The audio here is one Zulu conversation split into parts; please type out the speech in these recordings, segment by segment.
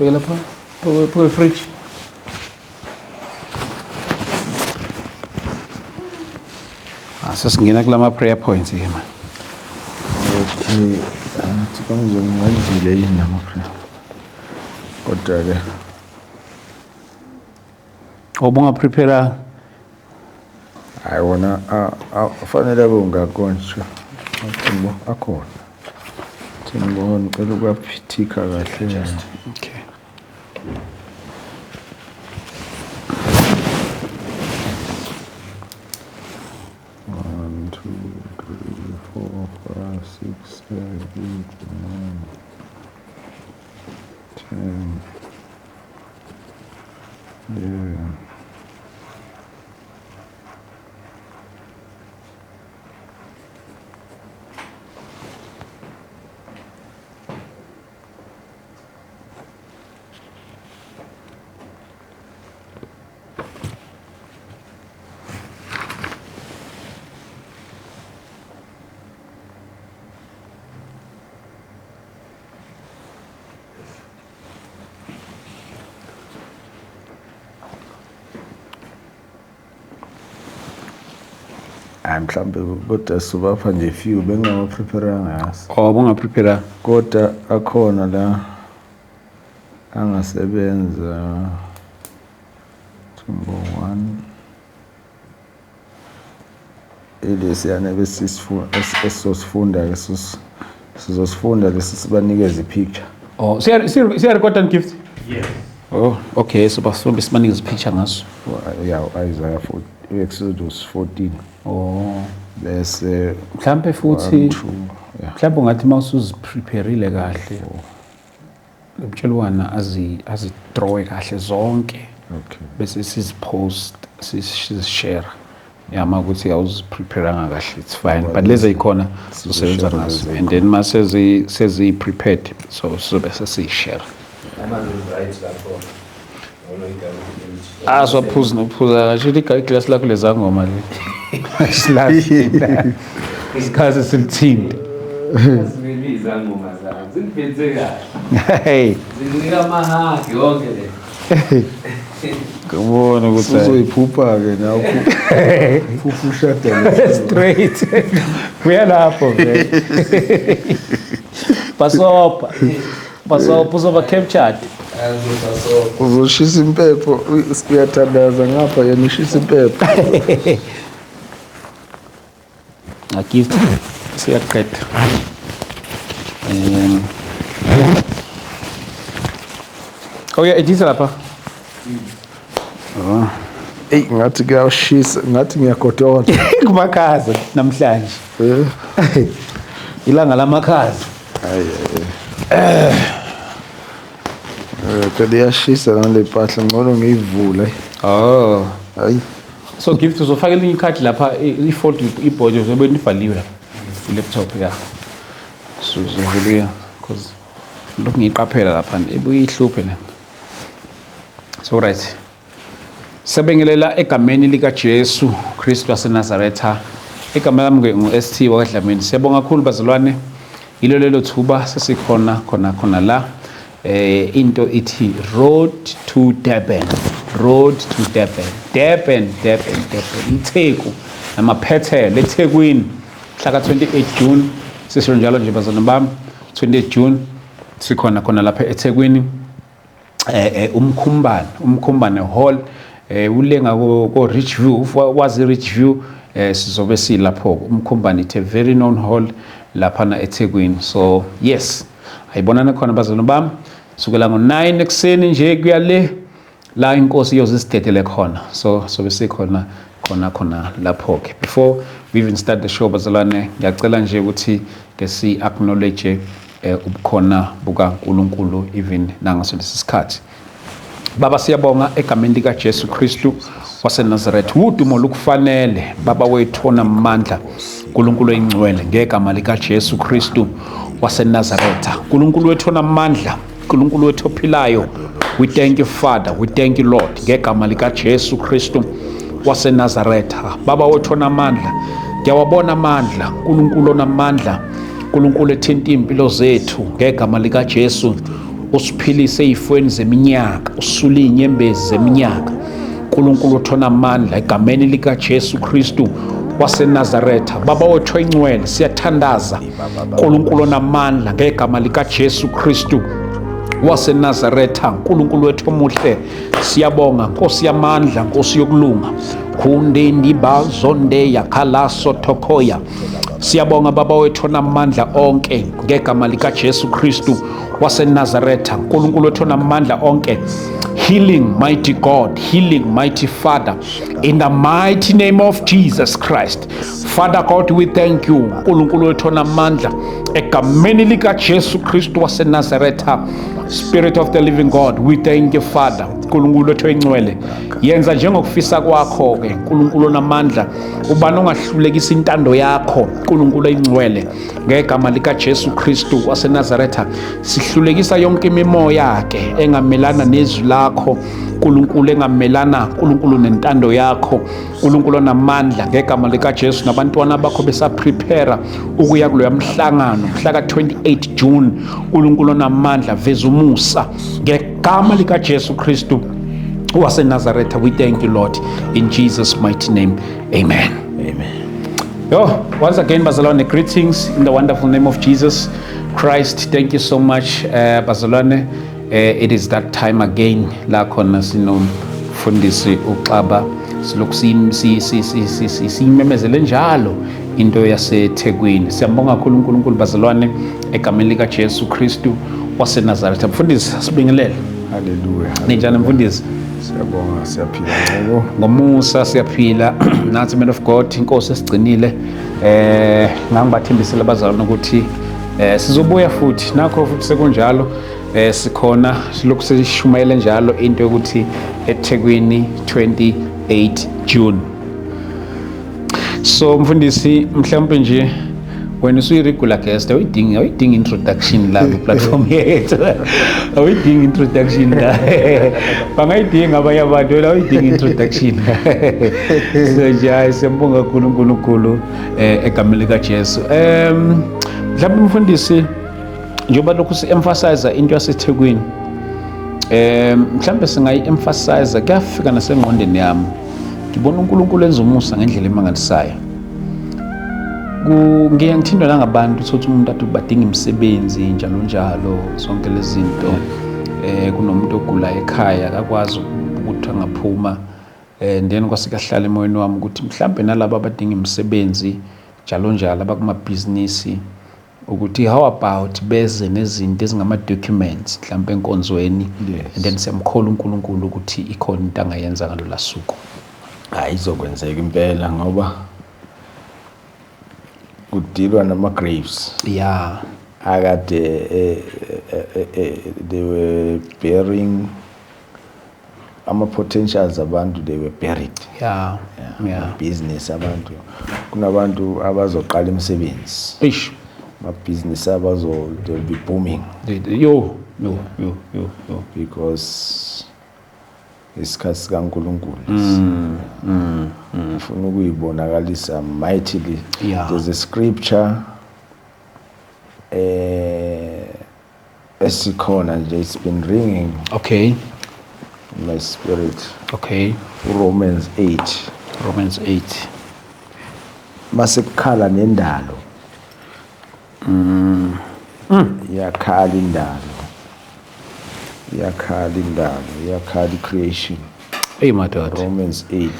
Bheka lapha pho fridge. Ah, sesingena kulama prayer points ke manje. Okay, angithi kangizongandile yini nama prayer. Kodwa ke Obunga prepare. Hayi wona afanele abe ungakonjwa. Athimbo akhona. Thimbo ngicela ukuyaphithika kahle. Okay. One, two, three, four, five, six, seven, eight, nine, 10, 11. Hayi mhlawumbe kodwa sobapha nje few bengingawapreparanga yazi. Oh, bungaprepare. Kodwa akhona la angasebenza. Thumbo 1 ilesiyana esizosifunda ke sizosifunda lesi sibanikeze i-picture. Oh, siya siya record and gift. Yes. Oh, okay, so basifunda sibanikeze i-picture ngaso. Yeah, Isaiah 4, Exodus 14. Oh. Bese mhlambe futhi 1, 2, yeah. Mhlambe ungathi mawusuziprepareile kahle. Umtshelwana azi azidrawe kahle zonke. Okay. Bese sizipost sizishare. Yeah, makuthi awuzipreparanga kahle, it's fine. But lezi ikhona sizosebenza ngazo. And then mase sezi prepared, so sizobe sesishare. Ah, sophuza nokuphuza ngisho iglasi lakho lezangoma le. Silazi. Isikhathi silithinte. Izangoma zami zingiphethe kahle. Hey. Zinginika amahagi yonke le. Ngibona ukuthi uzoyiphupha ke nawe uphupha ushada straight. Kuya lapho vele. Basopha. Basopha uzoba captured. Uzoshisa impepho, uyathandaza ngapha yena ushisa impepho. A gift siyaqeda. Oh yeah, edisa lapha. Oh. Ey ngathi kuyashisa, ngathi ngiyagodola. Kumakhaza namhlanje. Ilanga lamakhaza. Hayi. Phela iyashisa nale mpahla, ngcono ngiyivule. Oh. Hayi. So gift uzofaka elinye ikhadi lapha i-fold i-board uzobe nibhaliwe lapha. I-laptop ya. So uzovuliya because lokhu ngiyiqaphela lapha ibuye ihluphe le. So right. Sebengelela egameni lika Jesu Kristu waseNazaretha. Igama lami ngu-ST wakwaDlamini. Siyabonga kakhulu bazalwane. Yilo lelo thuba sesikhona khona khona la. Into ithi Road to Durban. Road to Durban. Durban, Durban, Durban. iTheku namaphethelo eThekwini. Mhla ka 28 June sisho njalo nje bazalwane bami. 28 June sikhona khona lapha eThekwini. Umkhumbane Hall, ulenga ko Richview, wazi Richview, sizobe silapho Umkhumbane, it's a very known hall laphana eThekwini. So yes, ayibonana khona bazalwane bami sukela ngo-9 ekuseni nje kuya le la inkosi iyozisidedele khona. So sobe sikhona khona khona lapho ke. Before we even start the show bazalwane, ngiyacela nje ukuthi ke si acknowledge ubukhona bukaNkulunkulu even nangaso lesi sikhathi. Baba siyabonga egameni lika Jesu Kristu waseNazaretha. Udumo lukufanele Baba wethu onamandla, uNkulunkulu oyingcwele, ngegama lika Jesu Kristu waseNazaretha. uNkulunkulu wethu onamandla, uNkulunkulu wethu ophilayo, we thank you Father, we thank you Lord, ngegama lika Jesu Kristu waseNazaretha. Baba wethu onamandla, ngiyawabona amandla, uNkulunkulu onamandla, uNkulunkulu ethinta impilo zethu ngegama lika Jesu Usiphilise ey'fweni zeminyaka, usule iy'nyembezi zeminyaka. uNkulunkulu othona amandla egameni likaJesu Kristu waseNazaretha. Baba wethu oyingcwele, siyathandaza uNkulunkulu onamandla ngegama likaJesu Kristu waseNazaretha. uNkulunkulu wethu omuhle, siyabonga Nkosi yamandla, Nkosi yokulunga. Khundendi bazonde yakhalaso thokoya. Siyabonga Baba wethu onamandla onke ngegama likaJesu Kristu waseNazaretha. uNkulunkulu wethu onamandla onke, healing mighty God, healing mighty Father, in the mighty name of Jesus Christ. Father God, we thank you. uNkulunkulu wethu onamandla egameni likaJesu Kristu waseNazaretha. Spirit of the living God, we thank you, Father. uNkulunkulu wethu oyingcwele, yenza njengokufisa kwakho ke, uNkulunkulu onamandla. Ubani ongahlulekisa intando yakho, uNkulunkulu oyingcwele? Ngegama likaJesu Kristu waseNazaretha, sihlulekisa yonke imimoya ke engamelana nezwi lakho, uNkulunkulu, engamelana, uNkulunkulu, nentando yakho, uNkulunkulu onamandla, ngegama likaJesu. Nabantwana bakho besaprepare ukuya kuloya mhlangano mhla ka-28 June, uNkulunkulu onamandla, veza umusa ngegama likaJesu Kristu waseNazaretha. We thank you, Lord, in Jesus' mighty name, amen. Amen. Yo, once again, bazalwane, greetings in the wonderful name of Jesus Christ. Thank you so much, bazalwane. It is that time again la khona sinomfundisi uXaba, silokhu siyimemezele njalo into yaseThekwini. Siyambonga kakhulu uNkulunkulu, bazalwane, egameni likaJesu Kristu waseNazaretha. Mfundisi, sibingelele. Haleluya. Ninjani, mfundisi? Siyabonga, siyaphila, Ncebo. Ngomusa siyaphila nathi, man of God. Inkosi esigcinile. Ngangibathembisile abazalwane ukuthi sizobuya futhi, nakho futhi sekunjalo. Sikhona, silokhu sishumayele njalo into yokuthi eThekwini 28 June. So mfundisi, mhlawumbe nje wena usuyi-regular guest, awuyidingi introduction la ku-platform yethu, awuyidingi introduction la. Bangayidinga abanye abantu, wena awuyidingi introduction. So nje hayi, siyambonga kakhulu uNkulunkulu egameni likaJesu. Mhlawumbe mfundisi, njengoba lokhu si-emphasize into yaseThekwini, mhlawumbe singayi-emphasize. Kuyafika nasengqondweni yami, ngibona uNkulunkulu enza umusa ngendlela emangalisayo. Ngiye ngithindwa nangabantu, uthotha umuntu athi badinga imisebenzi, njalo njalo, zonke lezi zinto. Kunomuntu ogula ekhaya, akakwazi ukuthi angaphuma. And then kwase kuyahlala emoyeni wami ukuthi mhlambe nalabo abadinga imisebenzi, njalo njalo, abakumabhizinisi, ukuthi how about beze nezinto ezingama-documents mhlambe enkonzweni? And then siyamkhola uNkulunkulu ukuthi ikhona into angayenza ngalola suku. Hayi, izokwenzeka impela ngoba kudilwa nama-graves akade they were bearing ama-potentials abantu, they were buried. Business abantu, kunabantu abazoqala imisebenzi, Eish. amabhizinisi abazo, they'll be booming. Yo yo yo yo yo. Because isikhathi sikaNkulunkulu ufuna ukuyibonakalisa mightily. There's a scripture esikhona nje, it's been ringing in my spirit. uRomans 8. Romans 8. Mase kukhala nendalo, iyakhala indalo, iyakhala indalo, iyakhala i-creation. Hey madoda. Romans 8.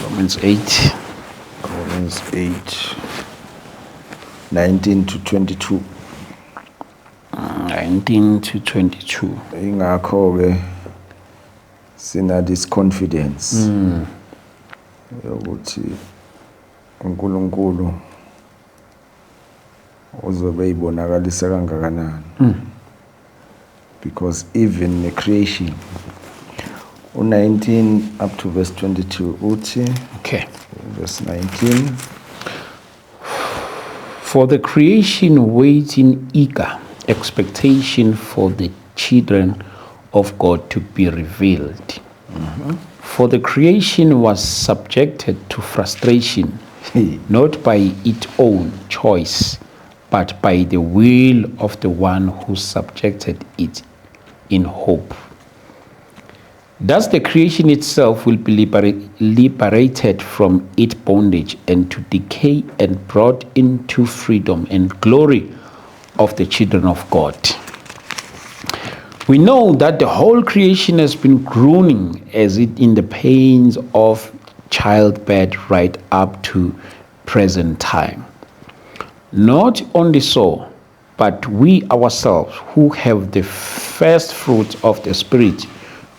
Romans 8. Romans 8 19 to 22. 19 to 22. Ingakho ke sina this confidence yokuthi uNkulunkulu uzobe ibonakalisa kangakanani, because even the creation, u19 up to verse 22 uthi, verse 19. For the creation waits in eager expectation for the children of God to be revealed. For the creation was subjected to frustration, not by its own choice, but by the will of the one who subjected it in hope. Thus the creation itself will be liberated from its bondage and to decay and brought into freedom and glory of the children of God. We know that the whole creation has been groaning as it in the pains of childbirth right up to present time. Not only so, but we ourselves who have the first fruit of the Spirit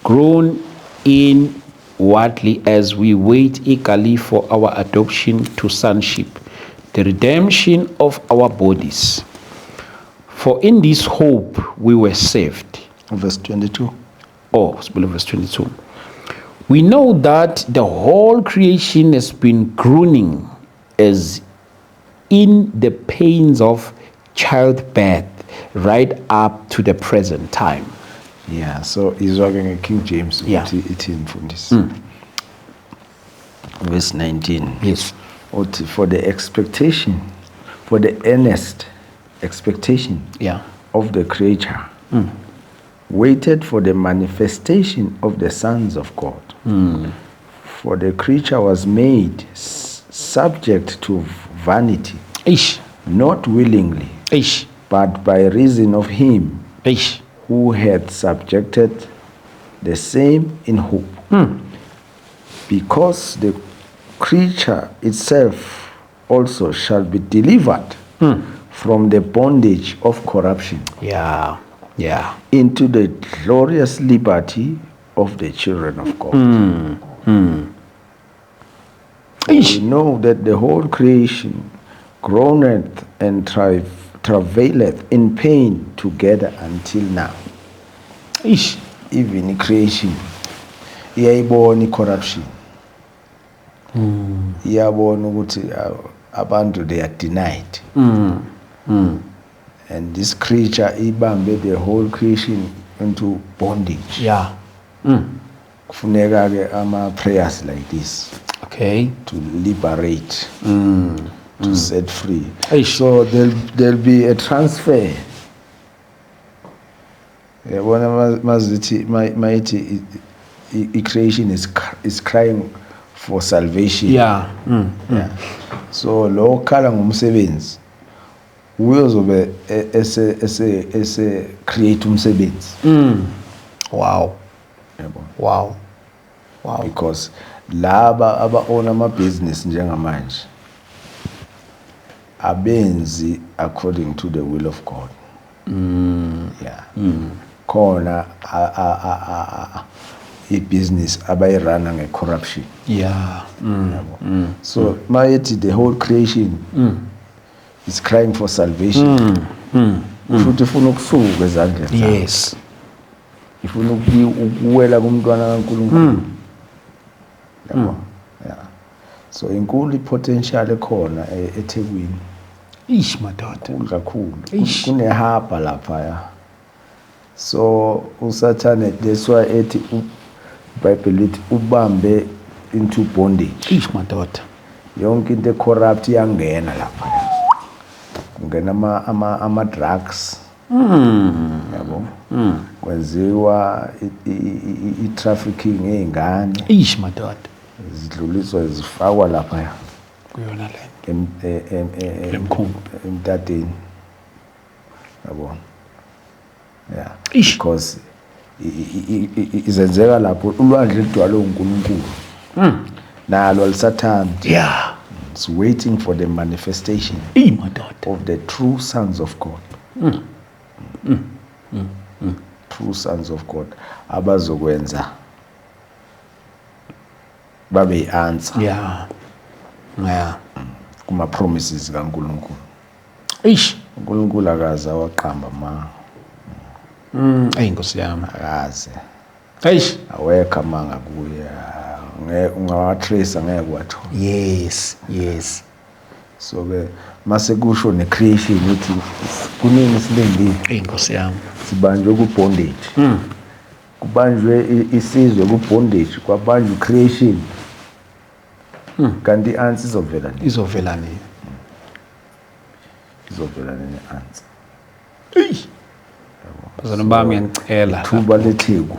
groan inwardly as we wait eagerly for our adoption to sonship, the redemption of our bodies. For in this hope we were saved. Verse 22. Oh, verse 22. We know that the whole creation has been groaning as in the pains of childbirth right up to the present time. Yeah, so izwa-ke nge-King James ukuthi ithini, mfundisi. Verse 19. Yes. Uthi for the earnest expectation of the creature waited for the manifestation of the sons of God. For the creature was made subject to vanity, Eish. Not willingly, Eish. But by reason of him Eish. Who had subjected the same in hope. Because the creature itself also shall be delivered from the bondage of corruption into the glorious liberty of the children of God. Eish. We know that the whole creation groaneth and travaileth in pain together until now. Eish. Even creation iyayibona i-corruption, iyabona ukuthi abantu, they are denied, and this creature ibambe the whole creation into bondage. Kufuneka ke ama prayers like this to liberate, to set free. Eish. So there'll be a transfer. Yabona, mazithi mayithi i-creation is crying for salvation. Yeah. So lo khala ngomsebenzi uyozobe ese create umsebenzi. Yabo. Because laba aba own ama business njengamanje abenzi according to the will of God. Yeah. Khona i-business abayiruna nge-corruption. Yabo. So mayethi the whole creation is crying for salvation. Futhi ifuna ukusuka ezandleni zakhe. Ifuna ukuwela kumntwana kaNkulunkulu. Yabo. Yeah. So inkulu i-potential ekhona eThekwini. Ish, madoda. Inkulu kakhulu. Eish. Kunehaba lapha ya. So uSathane, that's why ethi iBhayibheli lithi ubambe into bondage. Ish, madoda. Yonke into ecorrupt iyangena lapha. Kungena ama drugs. Yabo. Kwenziwa i-trafficking ey'ngane. Ish, madoda. Zidluliswa zifakwa lapha. Kuyona le. Lemkhumbi. Emtateni. Yabo. Yeah. Ish. Because izenzeka lapho ulwandle lidwalwe uNkulunkulu. Nalo alisathandi. It's waiting for the manifestation Ey, madoda. Of the true sons of God. True sons of God abazokwenza babe i-answer kuma promises kaNkulunkulu. Eish. uNkulunkulu akaze awaqamba ma. Ey, Nkosi yami. Akaze. Eish. Awekho amanga kuye. Ungawatrace ngeke wathola. Yes. So ke mase kusho ne creation uthi kunini silindile. Ey, Nkosi yami. Sibanjwe ku bondage. Kubanjwe isizwe ku bondage, kwabanjwa creation. Kanti i-answer izovela nini? Izovela nini? Sizovela ne-answer. Bazalwane bami, ngiyanicela. Thuba leTheku.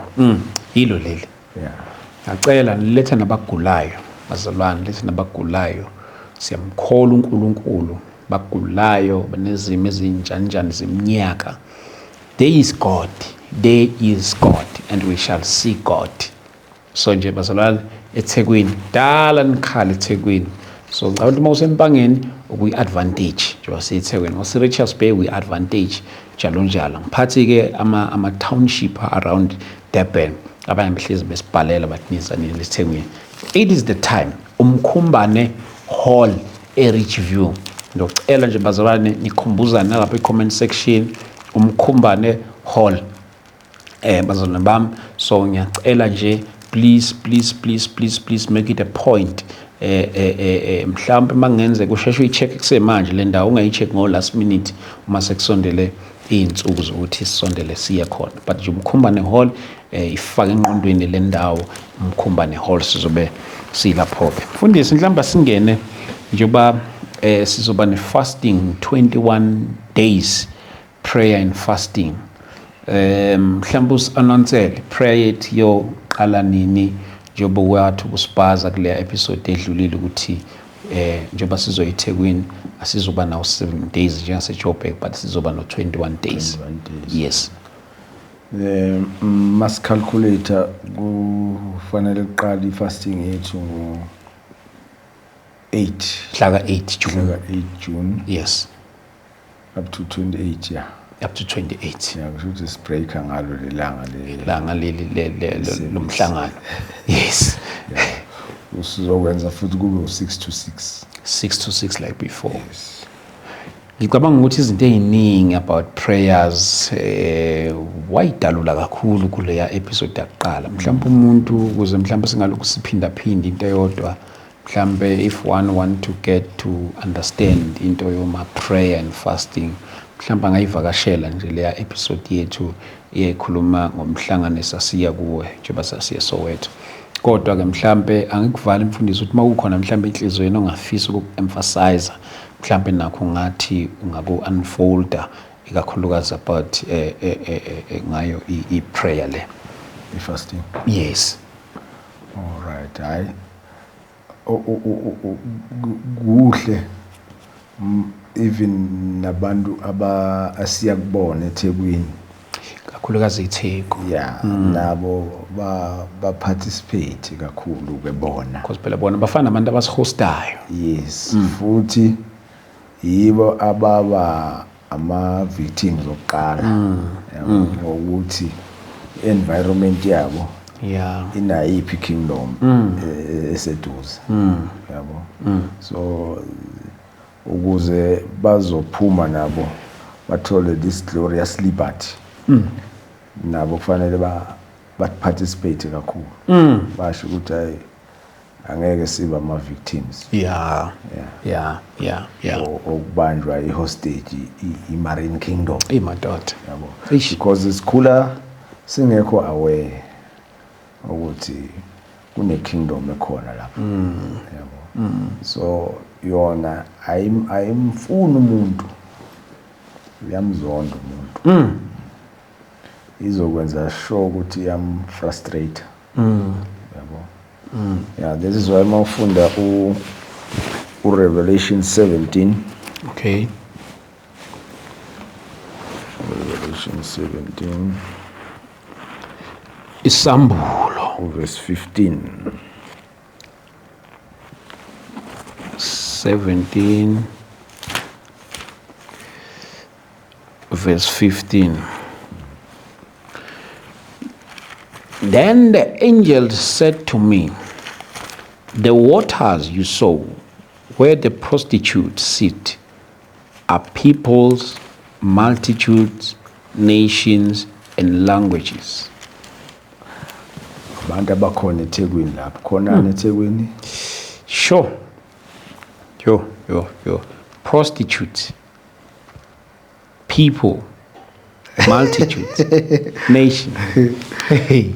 Yilo leli. Ngiyacela nilethe nabagulayo, bazalwane, lethe nabagulayo. Siyamkhola uNkulunkulu, bagulayo banezimo ezinjanjani zeminyaka. There is God, there is God, and we shall see God. So nje bazalwane, eThekwini, dala nikhala eThekwini. So ngicabanga ukuthi uma useMpangeni ukuyi-advantage, njengoba siyeThekwini, uma useRichards Bay uyi-advantage, njalo njalo. Ngiphathi-ke ama-township around Durban, abanye behlezi besibhalela bathi niza nini eThekwini. It is the time. Umkhumbane Hall eRidgeview. Ngiyocela nje bazalwane nikhumbuzane nalapha i-comment section, Umkhumbane Hall. Bazalwane bami, so ngiyacela nje, please, please, please, please, please make it a point. Mhlawumbe mangenzeka usheshe uyi-check kusemanje le ndawo, ungayi-check ngo last minute uma sekusondele iy'nsuku zokuthi sisondele siye khona. But nje Umkhumbane Hall, ifake engqondweni le ndawo, Umkhumbane Hall, sizobe silapho-ke. Mfundisi, mhlawumbe singene njengoba sizoba ne-fasting 21 days prayer and fasting. Mhlawumbe usi-announcele prayer yethu yoqala nini, njengoba wathi ukusibhaza kuleya episode edlulile ukuthi njengoba sizoya eThekwini asizoba nawo 7 days njengaseJoburg, but sizoba no 21 days. 21 days. Yes. Mas-calculate kufanele kuqala i-fasting yethu ngo 8, mhla ka 8 June. Mhla ka 8 June. Yes. Up to 28, yeah. Up to 28. Yeah, kusho ukuthi sibreaka ngalo lelanga le langa leli Service. lomhlangano. Yes. Yeah. Usizokwenza futhi kube u6 to 6. 6 to 6 like before. Yes. Ngicabanga ukuthi izinto eziningi about prayers wayidalula kakhulu kuleya episode yakuqala. Mhlawumbe umuntu ukuze mhlawumbe singalokhu siphinda phinda into eyodwa, mhlawumbe if one want to get to understand into yoma prayer and fasting, mhlawumbe angayivakashela nje leya episode yethu eyayikhuluma ngomhlangano esasiya kuwe njengoba sasiye Soweto. Kodwa ke mhlawumbe angikuvali mfundisi ukuthi makukhona mhlawumbe inhliziyo yenu ongafisa uku-emphasize, mhlawumbe nakho ngathi ungaku-unfolda ikakhulukazi about ngayo i-prayer le, i-fasting. Yes. All right, hayi, kuhle, even nabantu aba asiya kubona eThekwini, kakhulukazi iTheku, yeah, nabo ba participate kakhulu ke bona, because phela bona bafana nabantu abasihostayo. Yes, futhi yibo ababa ama victims okuqala, yabo, ngokuthi environment yabo inayiphi kingdom eseduze, yabo. So ukuze bazophuma nabo bathole this glorious liberty, nabo kufanele ba participate kakhulu, basho ukuthi hayi, angeke sibe ama victims. Okubanjwa i-hostage i-Marine Kingdom. Imadoda. Yabo. Eish. Because sikhula singekho aware ukuthi kune kingdom ekhona lapha. Yabo. So yona ayimfuni umuntu. Uyamzonda umuntu. Izokwenza sure ukuthi iyam-frustrate. Yabo. Yeah, this is why mawufunda u Revelation 17. Revelation 17. Isambulo. Verse 15. 17 verse 15. Then the angel said to me, the waters you saw where the prostitutes sit are peoples, multitudes, nations, and languages. Abantu abakhona eThekwini lapho. Khona eThekwini? Sure. Yo, yo, yo. Prostitutes, people, multitudes, nation. Hey.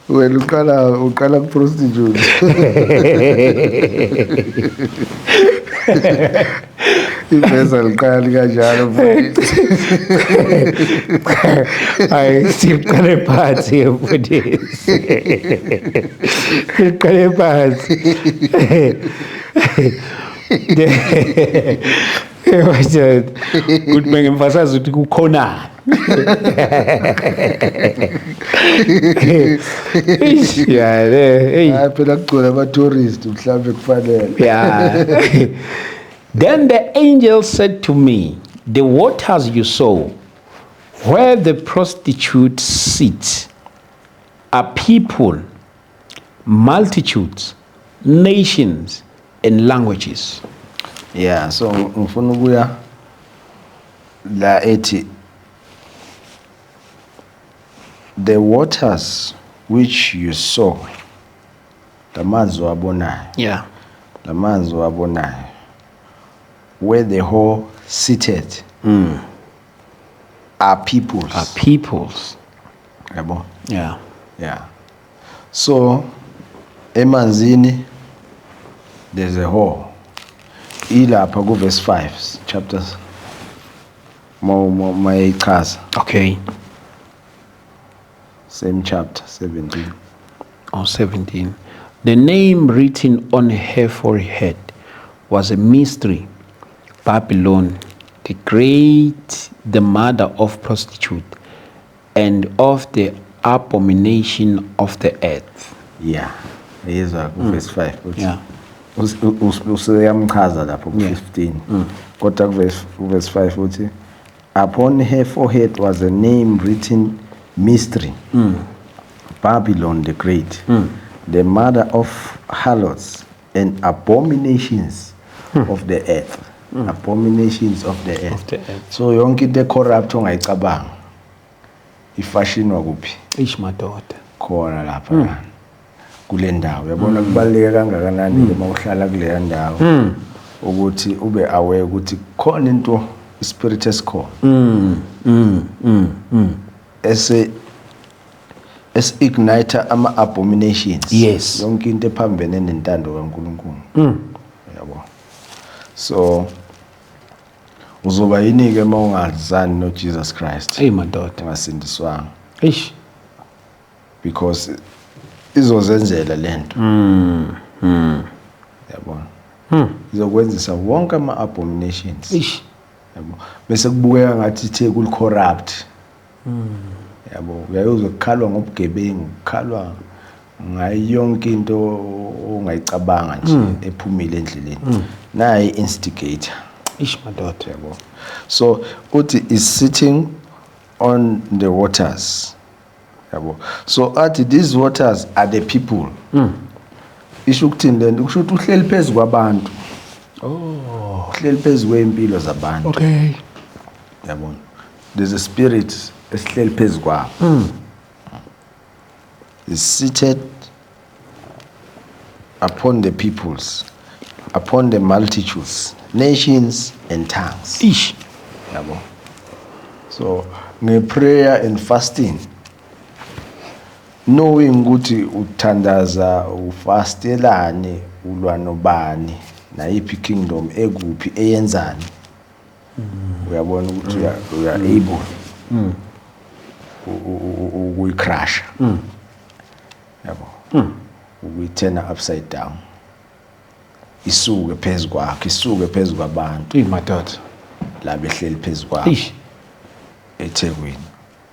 Wena uqala ku prostitute. Ivesa liqali kanjalo, mfundisi. Hayi, siqale phansi, mfundisi, siqale phansi. Madoda, kuthi bengi-emphasize ukuthi kukhonani. Eish, ya le, hey. Hayi phela, kugcwele ama-tourist, mhlawumbe kufanele. Yeah. Then the angel said to me, "The waters you saw, where the prostitute sits, are people, multitudes, nations, and languages." Yeah, so ngifuna ukuya la ethi the waters which you saw, lamanzi wabonayo, lamanzi wabonayo where the whore seated are peoples. Are peoples. Yabo. Yeah, so emanzini there's a whore ilapha ku verse 5 chapters mo mayichaza. Same chapter 17. Or 17. The name written on her forehead was a mystery: Babylon, the Great, the mother of prostitute and of the abomination of the earth. Yeah, yezwa ku verse 5 uthi useyamchaza lapho ku 15, kodwa ku verse 5 uthi upon her forehead was a name written, mystery, Babylon the Great, the mother of harlots and abominations of the earth, abominations of the earth. Of the earth. So yonke into e-corrupt ongayicabanga ifashinwa kuphi? Ish, madoda. Khona lapha kule ndawo. Uyabona kubaluleke kangakanani ke mawuhlala kuleya ndawo ukuthi ube aware ukuthi khona into, ispirit esikhona ese esi-ignite ama abominations, yonke into ephambene nentando kaNkulunkulu, yabo. So uzoba yini ke mawungazani no Jesus Christ? Hey, madoda. Ungasindiswanga. Eish. Because izozenzela lento, yabona, izokwenzisa wonke ama abominations. Eish. Yabo, bese kubukeka ngathi ithe kul corrupt, yabo. Uyayuzwa kukhalwa ngobugebengu, kukhalwa ngayo yonke into ongayicabanga nje ephumile endleleni, nayi instigator. Ish, madoda. Yabo, so uthi is sitting on the waters, yabo. So athi these waters are the people. Isho ukuthini lento? Kusho ukuthi uhleli phezu kwabantu. Oh. Uhleli phezu kwempilo zabantu. Yabona, there's a spirit esihleli phezu kwabo, is seated upon the peoples, upon the multitudes, nations and tongues. Ish. Yabo, so nge-prayer and fasting, knowing ukuthi uthandaza ufastelani, ulwa nobani, nayiphi kingdom ekuphi, eyenzani, uyabona ukuthi uya able ukuyicrusha, yabo, ukuyithena upside down, isuke phezu kwakho, isuke phezu kwabantu. Eyi, madoda. La behleli phezu kwakho Eish. eThekwini,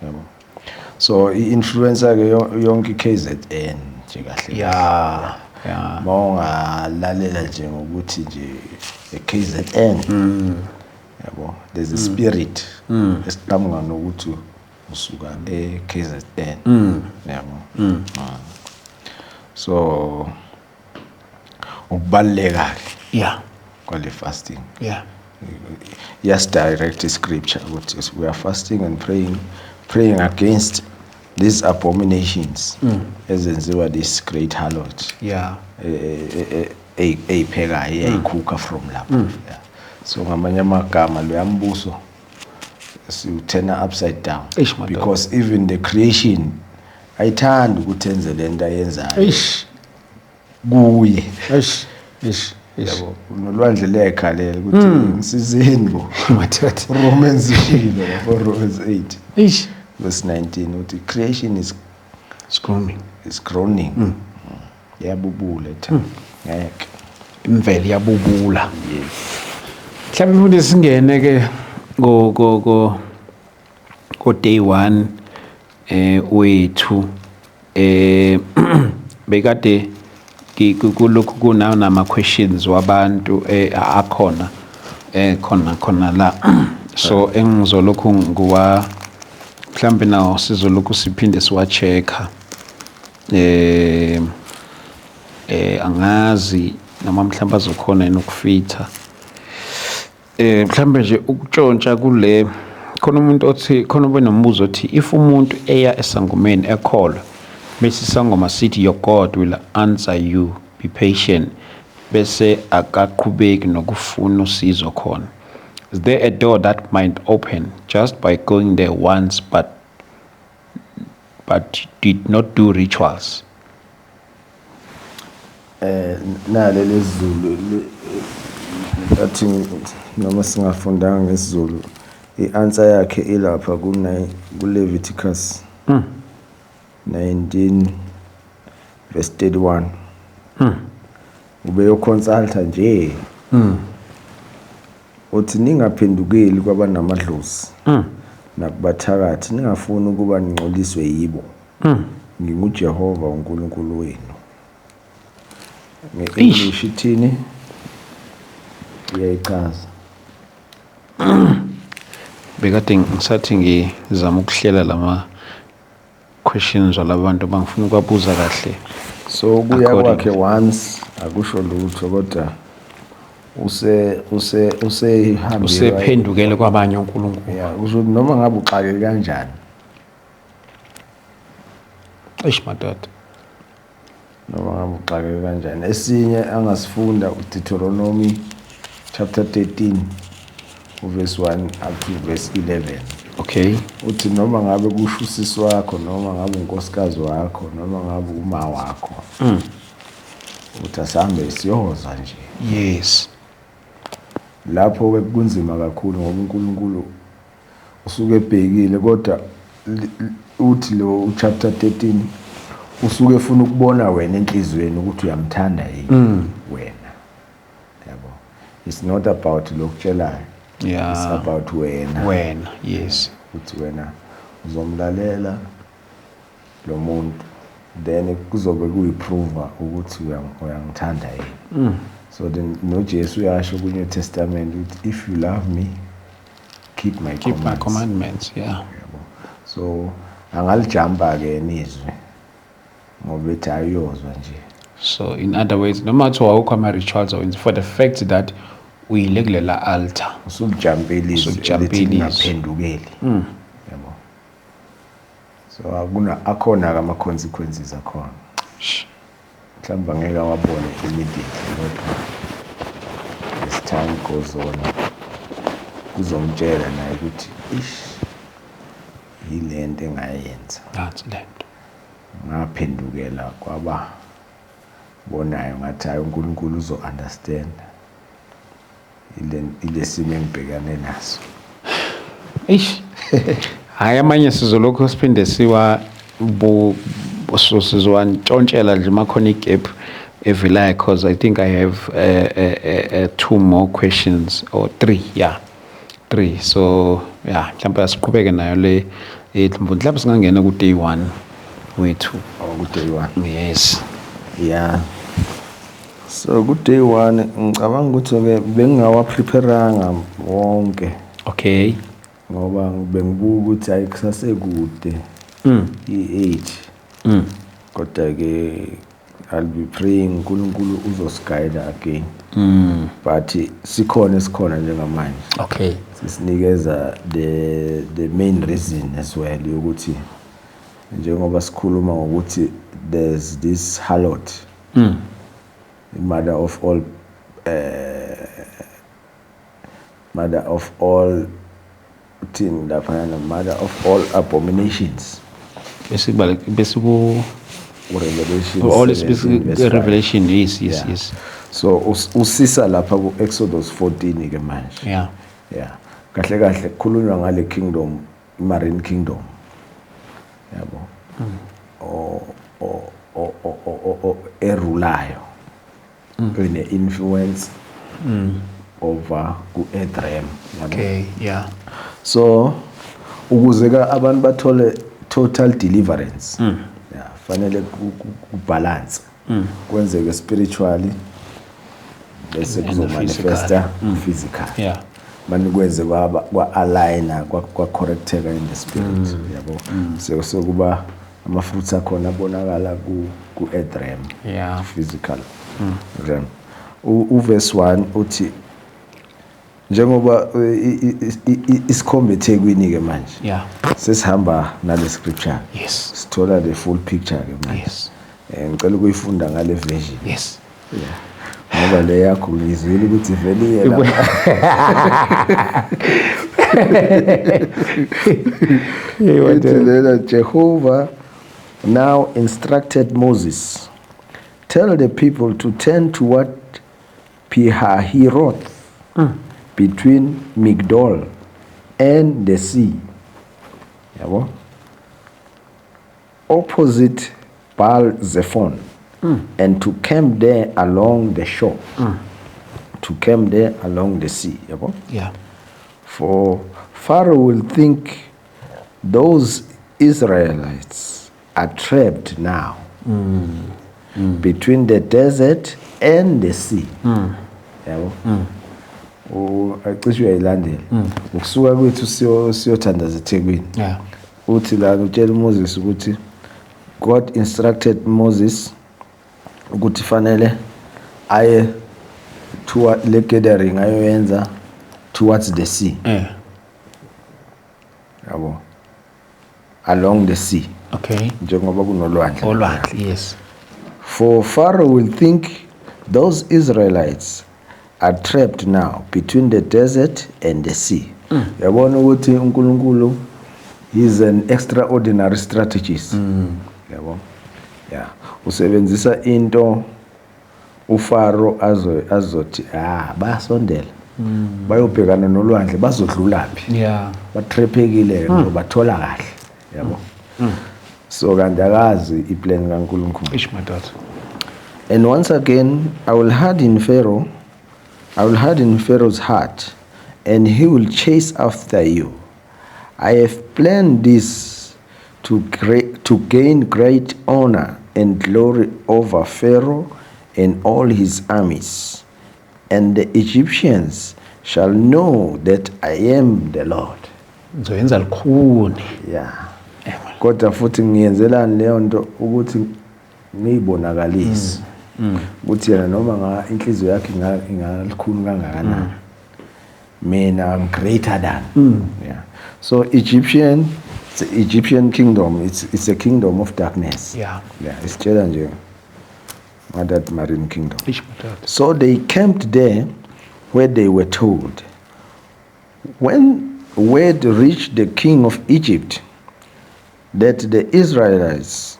yabo. So i-influencer ke yonke iKZN nje kahle. Mawungalalela nje ngokuthi nje eKZN, yabo, there's a spirit esiqhamuka nokuthi usuka eKZN, yabo. So ukubaluleka ke kwale fasting, yes, direct scripture ukuthi we are fasting and praying against these abominations ezenziwa this great harlot eyiphekayo, eyayikhukha from lapho, yeah. So ngamanye amagama loya mbuso siwuthena upside down. Eish, madoda. Because even the creation ayithandi ukuthi enze lento ayenzayo Eish. kuye. Eish. Eish. Yabo. Nolwandle liyayikhalela ukuthi ngisizeni bo. Madoda. Romans ishilo lapho, Romans 8 Eish. verse 19, uthi creation is It's groaning. Is groaning. Iyabubula etha ngeke. Imvelo iyabubula. Yes. Mhlawumbe, mfundisi, singene ke ko day 1 wethu. Bekade kulokhu kuna nama questions wabantu akhona khona khona la, so engizolokhu nguwa mhlawumbe nawo sizolokhu siphinde siwa-check-a. Angazi noma mhlawumbe azokhona yini ukufitha mhlawumbe nje ukutshontsha kule. Khona umuntu othi, khona ube nombuzo othi, if umuntu eya esangomeni ekholwa, bese isangoma sithi, "Your God will answer you, be patient," bese akaqhubeki nokufuna usizo khona, is there a door that might open just by going there once but did not do rituals? Nale lesiZulu athi noma singafundanga ngesiZulu, i-answer yakhe ilapha ku Leviticus 19 verse 31. Ubeyoconsulta nje, uthi, "Ningaphendukeli kwabanamadlozi nakubathakathi, ningafuni ukuba ningcoliswe yibo. NginguJehova uNkulunkulu wenu." Nge-English ithini? Iyayichaza. Bekade ngisathi ngizama ukuhlela lama questions walabantu, bangifuna ukubabuza kahle. So kuya According. kwakhe once akusho lutho, kodwa use use usehambile. Usephendukele kwabanye uNkulunkulu. Yeah, kusho ukuthi noma ngabe uxake kanjani. Eish, madoda. Noma ngabe uxake kanjani. Esinye angasifunda uDeuteronomy chapter 13 uverse 1 up to verse 11. Uthi noma ngabe kusho usisi wakho, noma ngabe unkosikazi wakho, noma ngabe uma wakho, uthi asambe siyoza nje. Lapho ke kunzima kakhulu ngoba uNkulunkulu usuke ebhekile, kodwa uthi lo chapter 13 usuke efuna ukubona wena enhliziyweni ukuthi uyamthanda yini wena, yabo. It's not about lokutshelayo, it's about wena. Wena, yes. Ukuthi wena uzomlalela lo muntu, then kuzobe kuyiprova ukuthi uyangithanda yini. So then noJesu uyasho ku-New Testament ukuthi, "If you love me, keep my Keep my commands." commandments, yeah. Yabo. So angalijampa-ke nizwe ngoba ethi ayiyozwa nje. So in other words, noma kuthiwa awukho ama-rituals awenzi, for the fact that uyile kulela altar, usulijampile izwi Usulijampile elithi izwi. Ngaphendukeli, yabo. So akuna akhona-ke ama-consequences akhona. Mhlawumbe angeke awabone immediately, kodwa as time goes on kuzomtshela naye ukuthi, ish, yile nto engayenza. That's lento. Ngaphendukela kwaba bonayo, ngathi hayi, uNkulunkulu uzo-understand ile simo engibhekane naso. Eish, hayi, amanye sizolokhu siphinde siwa bu so sizowantshontshela nje makhona igap evelayo, because I think I have two more questions or three, yeah, three. So yeah, mhlawumbe asiqhubeke nayo le ethu, mhlawumbe singangena ku day 1 wethu. Oh, ku-day one. Yes. Yeah, so ku-day one ngicabanga ukuthi-ke bengingawapreparanga wonke ngoba bengibuka ukuthi hayi, kusasekude, i-8. Kodwa-ke I'll be praying uNkulunkulu uzosiguide again, but sikhona esikhona njengamanje. Sisinikeza the main reason as well yokuthi njengoba sikhuluma ngokuthi there's this harlot, the mother of all mother of all, uthini laphayana, mother of all abominations. Bese kubale bese ku Revelation All 17 verse 5. Revelation, yes. Yeah. So usisa lapha ku Exodus 14 ke manje. Yeah, kahle kahle kukhulunywa ngale kingdom, marine kingdom, yabo, o erulayo, ine influence over ku earth realm, yabo. So ukuze ka abantu bathole total deliverance, yeah, fanele ku balance kwenzeke spiritually, bese And kuzomanifesta physical. Manje kwenze kwaba kwa-aligna, kwa-correcteka in the spirit, yabo, sekuba ama-fruits akhona abonakala ku-earth realm, physical realm. Uverse 1 uthi, njengoba isikhombe eThekwini ke manje, sesihamba nale scripture, sithola the full picture ke manje. Ngicela ukuyifunda ngale version. Yeah, ngoba le yakho ngizwile ukuthi vele iye lapha. Ithi lena, "Jehovah now instructed Moses, 'Tell the people to turn toward Pihahiroth, between Migdol and the sea,' yabo, 'opposite Baal Zephon, and to camp there along the shore, to camp there along the sea,' yabo. 'For Pharaoh will think those Israelites are trapped now between the desert and the sea.'" Yabo, acishe uyayilandela ukusuka kwethu siyothandaza eThekwini. Uthi la utshela uMoses ukuthi God instructed Moses ukuthi fanele aye toward le gathering ayoyenza towards the sea, yabo, along the sea, njengoba kunolwandle. Olwandle, yes. "For Pharaoh will think those Israelites are trapped now between the desert and the sea." Yabona ukuthi uNkulunkulu is an extraordinary strategist. Yabo? Yeah. Usebenzisa into uFaro azothi, ah, bayasondela. Bayobhekana nolwandle, bazodlula phi? Batraphekile, ngizobathola kahle. Yabo? So kanti akazi iplan kaNkulunkulu. Ish, madoda. "And once again, I will harden Pharaoh, I will harden Pharaoh's heart, and he will chase after you. I have planned this to gain great honor and glory over Pharaoh and all his armies. And the Egyptians shall know that I am the Lord." Ngizoyenza lukhuni. Yeah. Kodwa futhi ngiyenzelani leyo nto? Ukuthi ngiyibonakalise ukuthi yena noma nga inhliziyo yakhe ingalikhulu kangakanani, mina I'm greater than. Yeah, so Egyptian, it's the Egyptian kingdom, it's a kingdom of darkness. Yeah, isitshela nje that marine kingdom. Ish, madoda. So they camped there where they were told. When word reached the king of Egypt that the Israelites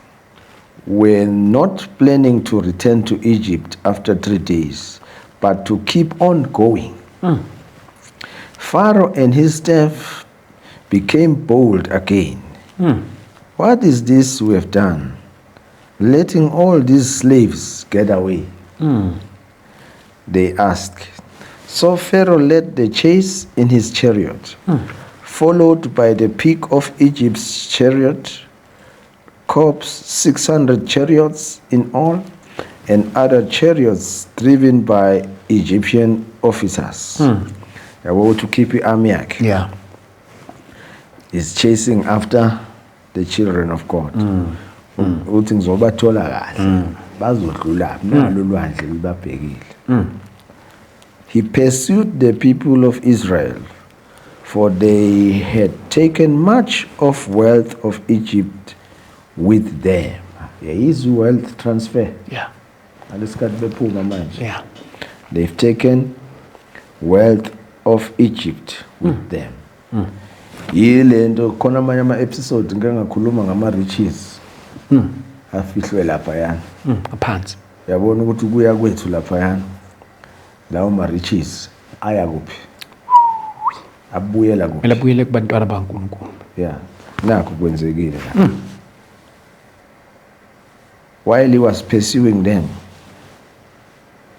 were not planning to return to Egypt after 3 days, but to keep on going, Pharaoh and his staff became bold again. "What is this we have done, letting all these slaves get away?" they asked. So Pharaoh led the chase in his chariot, followed by the pick of Egypt's chariot corps, 600 chariots in all, and other chariots driven by Egyptian officers. Yabo, to keep i-army yakhe is chasing after the children of God. Uthi ngizobathola kahle, bazodlula nalo lwandle libabhekile. He pursued the people of Israel, for they had taken much of wealth of Egypt with them. Yayizi wealth transfer. Ngalesikhathi bephuma manje, they've taken wealth of Egypt with them. Yile nto khona amanye ama-episode ngike ngakhuluma ngama-riches. Afihlwe laphayana. Phansi. Yabona ukuthi kuya kwethu laphayana, lawo ma-riches aya kuphi, abuyela kuphi? Kumele abuyele kubantwana baNkulunkulu. Yeah, nakho kwenzekile la. While he was pursuing them,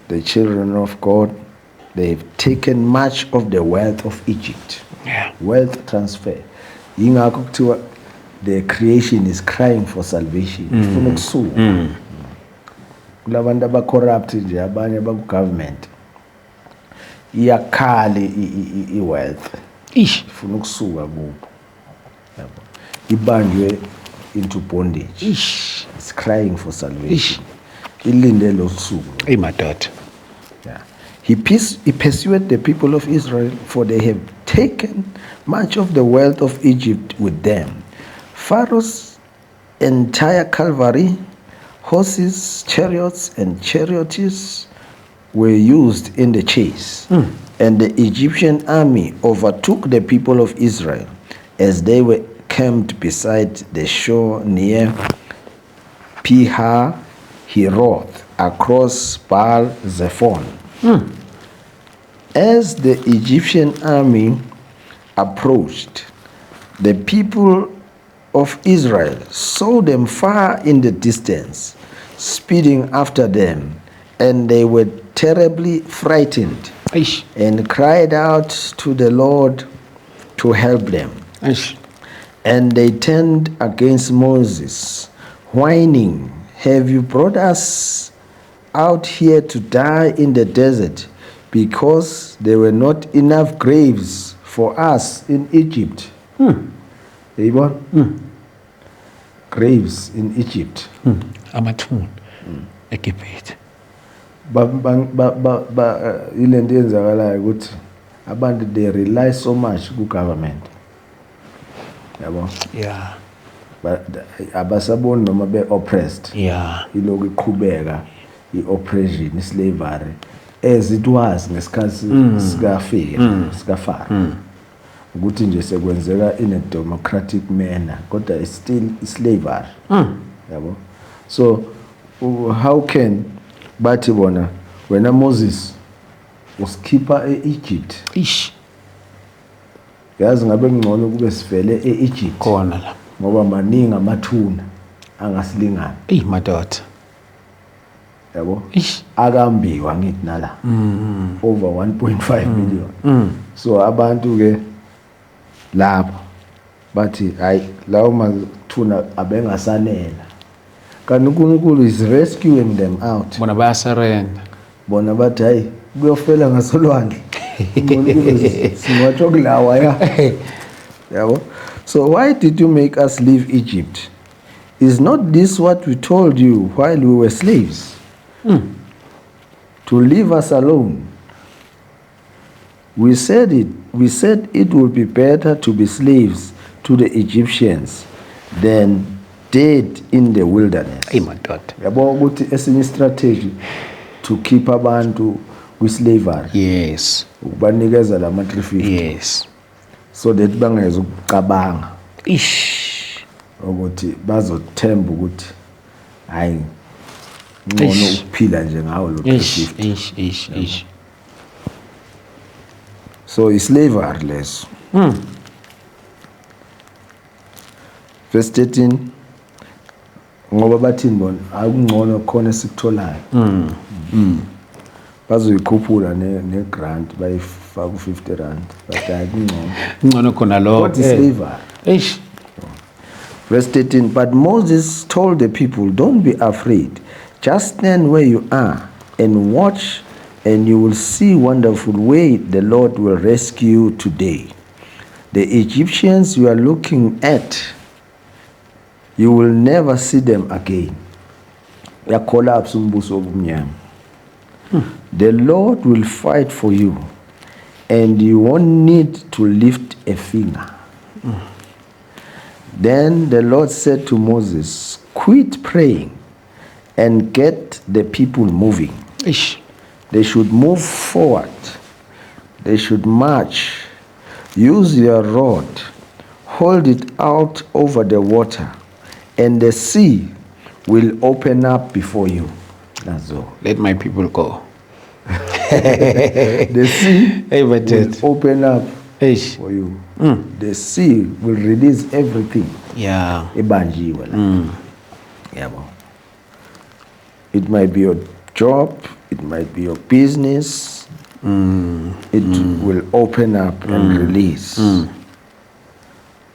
the children of God, they've taken much of the wealth of Egypt. Wealth transfer. Yingakho kuthiwa the creation is crying for salvation, ifuna ukusuka kulabantu aba-corrupt nje, abanye abaku-government. Iyakhala i-wealth. Ish. Ifuna ukusuka kubo, yabo, ibanjwe into bondage. Ish. It's crying for salvation, ilinde lo suku. Eyi madoda. Yeah. He pursued the people of Israel, for they have taken much of the wealth of Egypt with them. Pharaoh's entire cavalry, horses, chariots, and charioteers were used in the chase. And the Egyptian army overtook the people of Israel as they were camped beside the shore near Pihahiroth, across Baal Zephon. As the Egyptian army approached, the people of Israel saw them far in the distance, speeding after them, and they were terribly frightened Eish. And cried out to the Lord to help them. Eish. And they turned against Moses, whining, "Have you brought us out here to die in the desert? Because there were not enough graves for us in Egypt." Yayibona? Graves in Egypt. Amathuna eGibhithe. Ba, ba, ba, ba, ba, eh, ilento yenzakalayo ukuthi abantu, they rely so much ku government. Yabo? Yeah. Abasaboni noma be oppressed. Ilokhu iqhubeka i-oppression, i-slavery, as it was ngesikhathi sikafika sikaFaro, ukuthi nje sekwenzeka in a democratic manner, kodwa it's still slavery, yabo. So how can bathi bona, "Wena Moses, usikhipha e-Egypt?" Ish. Yazi, ngabe kungcono kube sivele e-Egypt Khona la. Ngoba maningi amathuna angasilingana. Eyi madoda. Yabo? Ish. Akambiwa ngithi nala over 1.5 million. So abantu ke lapho bathi, hayi, lawo mathuna abengasanela, kanti uNkulunkulu is rescuing them out. Bona bayasurrender. Bona bathi, hayi, kuyofela ngasolwandle. Ngcono kube singcwatshwa kulawa ya, yabo. So why did you make us leave Egypt? Is not this what we told you while we were slaves, to leave us alone? We said it would be better to be slaves to the Egyptians than dead in the wilderness. Eyi madoda. Yabo ukuthi esinye strategy to keep abantu kwi-slavery ukubanikeza lama 350 so that bangeze ukucabanga Ish. ukuthi bazothemba ukuthi, hayi, ngcono Eish. ukuphila nje ngawo lo Ish. 350. Ish, ish, ish. So i-slavery leso. Verse 13, ngoba bathini bona? Akungcono khona esikutholayo. Bazoyikhuphula ne-grant, bayifaka ku-50 rand, but hayi, kungcono. Ngcono khona lo. Kodwa i-slavery. Eish. Verse 13. But Moses told the people, "Don't be afraid. Just stand where you are and watch, and you will see wonderful way the Lord will rescue you today. The Egyptians you are looking at, you will never see them again." Yacollapse umbuso wobumnyama. "The Lord will fight for you, and you won't need to lift a finger." Then the Lord said to Moses, "Quit praying and get the people moving." Eish. They should move forward. They should march. "Use your rod, hold it out over the water, and the sea will open up before you. Nazo. Let my people go. The sea Hey, will madoda. open up Eish. for you. The sea will release everything ebanjiwe la. Yabo. It might be your job, it might be your business. It will open up and release.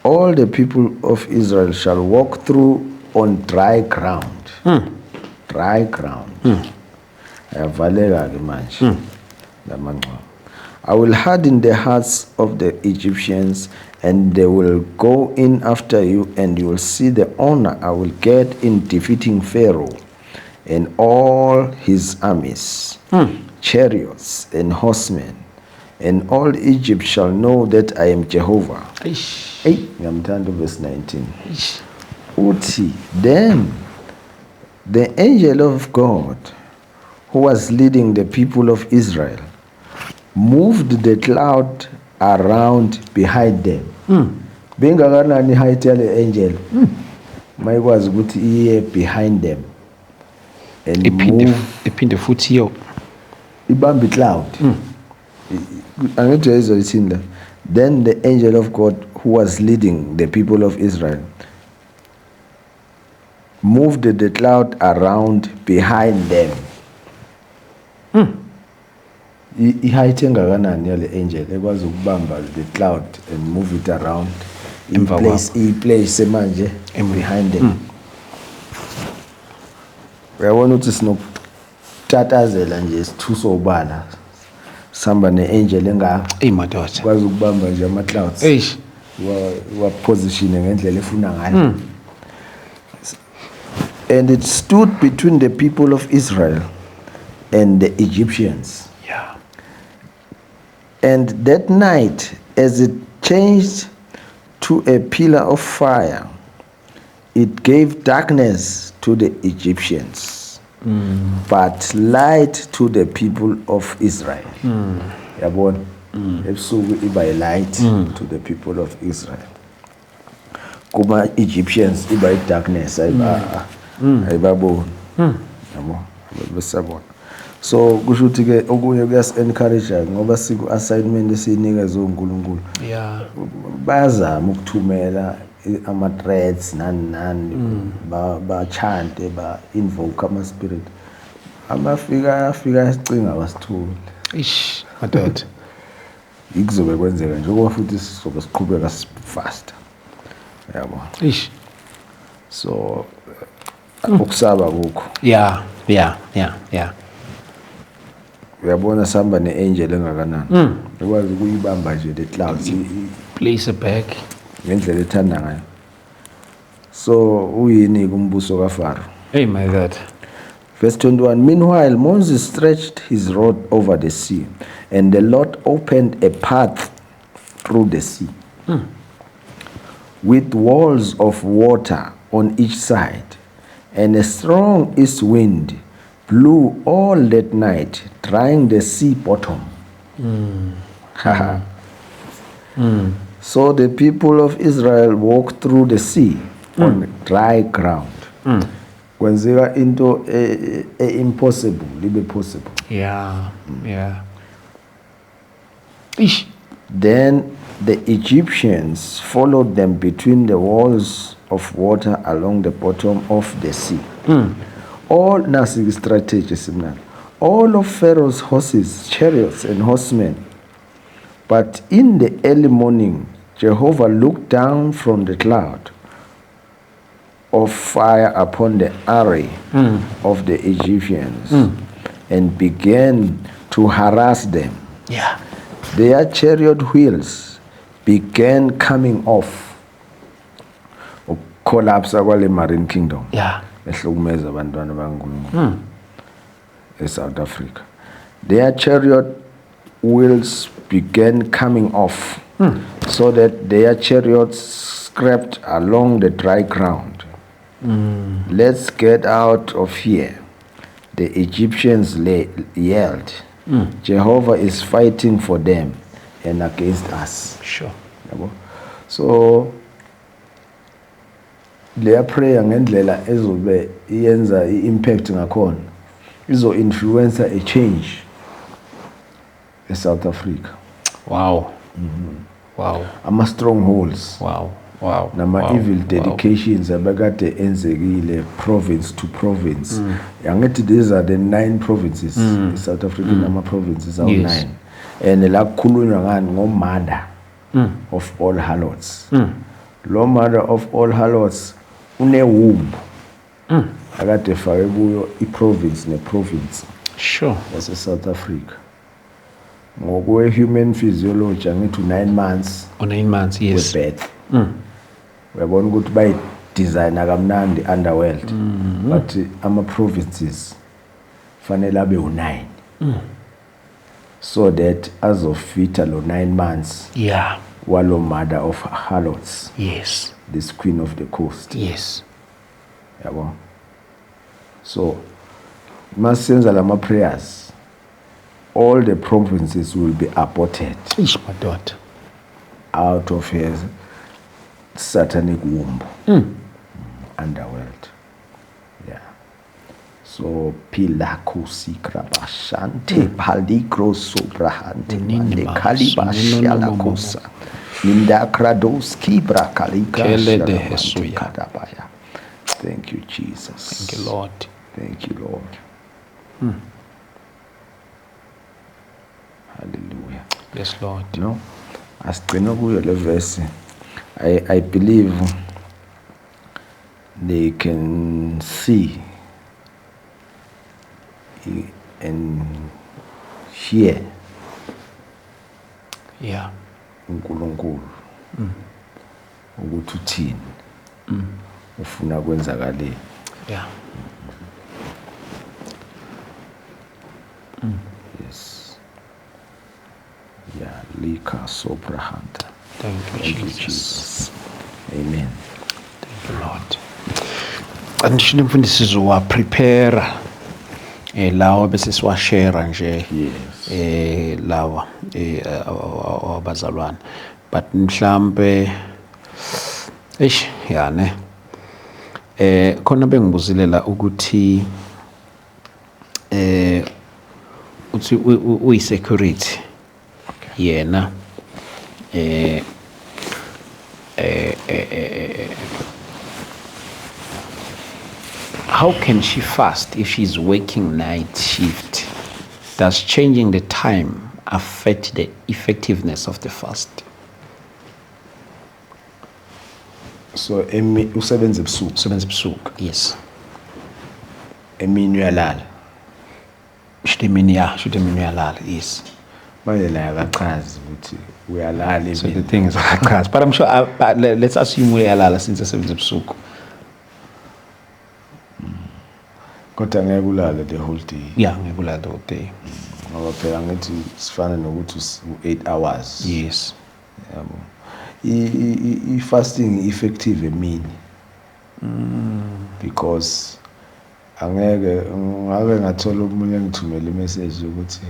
All the people of Israel shall walk through on dry ground. Dry ground. Ayavaleka ke manje lamangcwaba. I will harden the hearts of the Egyptians, and they will go in after you, and you will see the honor I will get in defeating Pharaoh and all his armies, chariots and horsemen, and all Egypt shall know that I am Jehovah. Eish. Hey, ngiyamthanda verse 19. Eish. Uthi, then the angel of God who was leading the people of Israel moved the cloud around behind them. Bengakanani height yale angel? Mayikwazi ukuthi iye behind them and Iphinde move, iphinde futhi yo. Ibambe cloud. Angithi uyayizwa ithini la? Then the angel of God who was leading the people of Israel moved the cloud around behind them. I-height engakanani yale angel ekwazi ukubamba the cloud and move it around, Emva i-place manje behind them? Uyabona ukuthi sinokutatazela nje, sithuso ubala sihamba ne-angel engaka, Ey, madoda. kwazi ukubamba nje ama-clouds, Eish. wa-position ngendlela efuna ngayo. And it stood between the people of Israel and the Egyptians. And that night, as it changed to a pillar of fire, it gave darkness to the Egyptians, but light to the people of Israel. Yabona, ebusuku iba light to the people of Israel, kuma Egyptians iba darkness, ayibaboni, yabo, besabona. So kusho ukuthi ke okunye kuyasi encourage ngoba siku assignment esiyinikezwe uNkulunkulu. Bayazama ukuthumela ama threats, nani nani, ba chante, ba invoke ama spirit, amafika afika asicinga, wasithuli. Ish, madoda. Ikuzobe kwenzeka njengoba futhi sizobe siqhubeka fast, yabo. Ish. So ukusaba kukho. Uyabona, sihamba ne-angel engakanani ekwazi ukuyibamba nje the clouds Place it back. Ngendlela ethanda ngayo. So uyini kumbuso kaFaro? Hey, my God. Verse 21. Meanwhile, Moses stretched his rod over the sea, and the Lord opened a path through the sea with walls of water on each side, and a strong east wind blew all that night, drying the sea bottom. So the people of Israel walked through the sea on dry ground. Kwenzeka into e-impossible ibe possible. Yeah. Ish. Then the Egyptians followed them between the walls of water along the bottom of the sea. All, nasi strategy simnandi. All of Pharaoh's horses, chariots and horsemen. But in the early morning Jehovah looked down from the cloud of fire upon the array of the Egyptians and began to harass them. Their chariot wheels began coming off. Collapse kwale Marine Kingdom ehlukumeza abantwana bakaNkulunkulu eSouth Africa. Their chariot wheels began coming off so that their chariots scraped along the dry ground. "Let's get out of here," the Egyptians yelled. "Jehovah is fighting for them and against us." Yabo, so Leya prayer ngendlela ezobe iyenza i-impact ngakhona izo influence a change eSouth Africa. Wow. Wow. Ama strongholds. Wow. Wow. Nama wow. evil dedications abekade enzekile province to province. Angithi these are the 9 provinces in South Africa, nama provinces awu 9. And la kukhulunywa ngani? Ngo mother of all harlots. Lo mother of all harlots une womb akade efake kuyo i-province ne-province yase South Africa. Ngokwe human physiology angithi 9 months. O 9 months, yes. Birth. Uyabona ukuthi bayi-designa kamnandi underworld. But ama provinces fanele abe u9. So that azofita lo 9 months. Yeah. Walo mother of harlots. Yes. This queen of the coast. Yes. Yabo. So masenza lama prayers, all the provinces will be aborted. Eish, madoda. Out of his satanic womb. Underworld. Yeah. So pilakusi krabashante paligro sobrahante mande kalibashalakosa nindakradoski Kele de Hesuya. brakalikashabaya. Thank you, Jesus. Thank you, Lord. Thank you, Lord. Hallelujah. Yes, Lord. No, asigcina kuyo le verse. I believe they can see and hear. Yeah. uNkulunkulu. Ukuthi uthini. Ufuna kwenzakaleni. Yeah. Yes. Yeah, lika sobrahanta. Thank you, Jesus. Jesus. Amen. Thank you, Lord. Andishilo mfundisi sizowa prepare lawa bese siwashare nje. Yes. Lawa abazalwane. But mhlambe eish yani khona bengibuzile la ukuthi uthi uyi security yena how can she fast if she's working night shift? Does changing the time affect the effectiveness of the fast? So usebenza ebusuku. Usebenza ebusuku, yes. Emini uyalala. Shuthi emini ya, shuthi emini uyalala, yes. Manje la akachazi ukuthi uyalala emini. So the thing is akachazi, but I'm sure but let's assume uyalala since esebenza ebusuku. Kodwa ngeke ulale the whole day. Yeah, ngeke ulale the whole day. Ngoba phela ngithi sifana nokuthi u8 hours. Yes. Yabo. I-fasting effective emini. Because angeke ngabe ngathola omunye ngithumela imessage ukuthi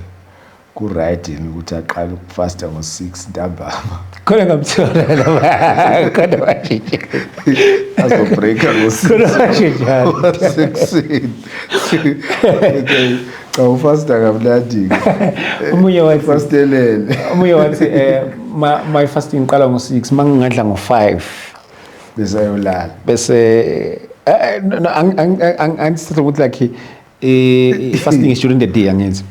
ku right yini ukuthi aqale ukufasta ngo6 ntambama. Khona ngamthola la. Khona washintsha. Azobreaka ngo6. Khona washintsha. 6. Okay. Cha ufasta kamnandi. Omunye wathi fastelele. Omunye wathi my fasting iqala ngo6 mangingadla ngo5 bese ayolala. Bese no angisithatha ukuthi like fasting is during the day angithi.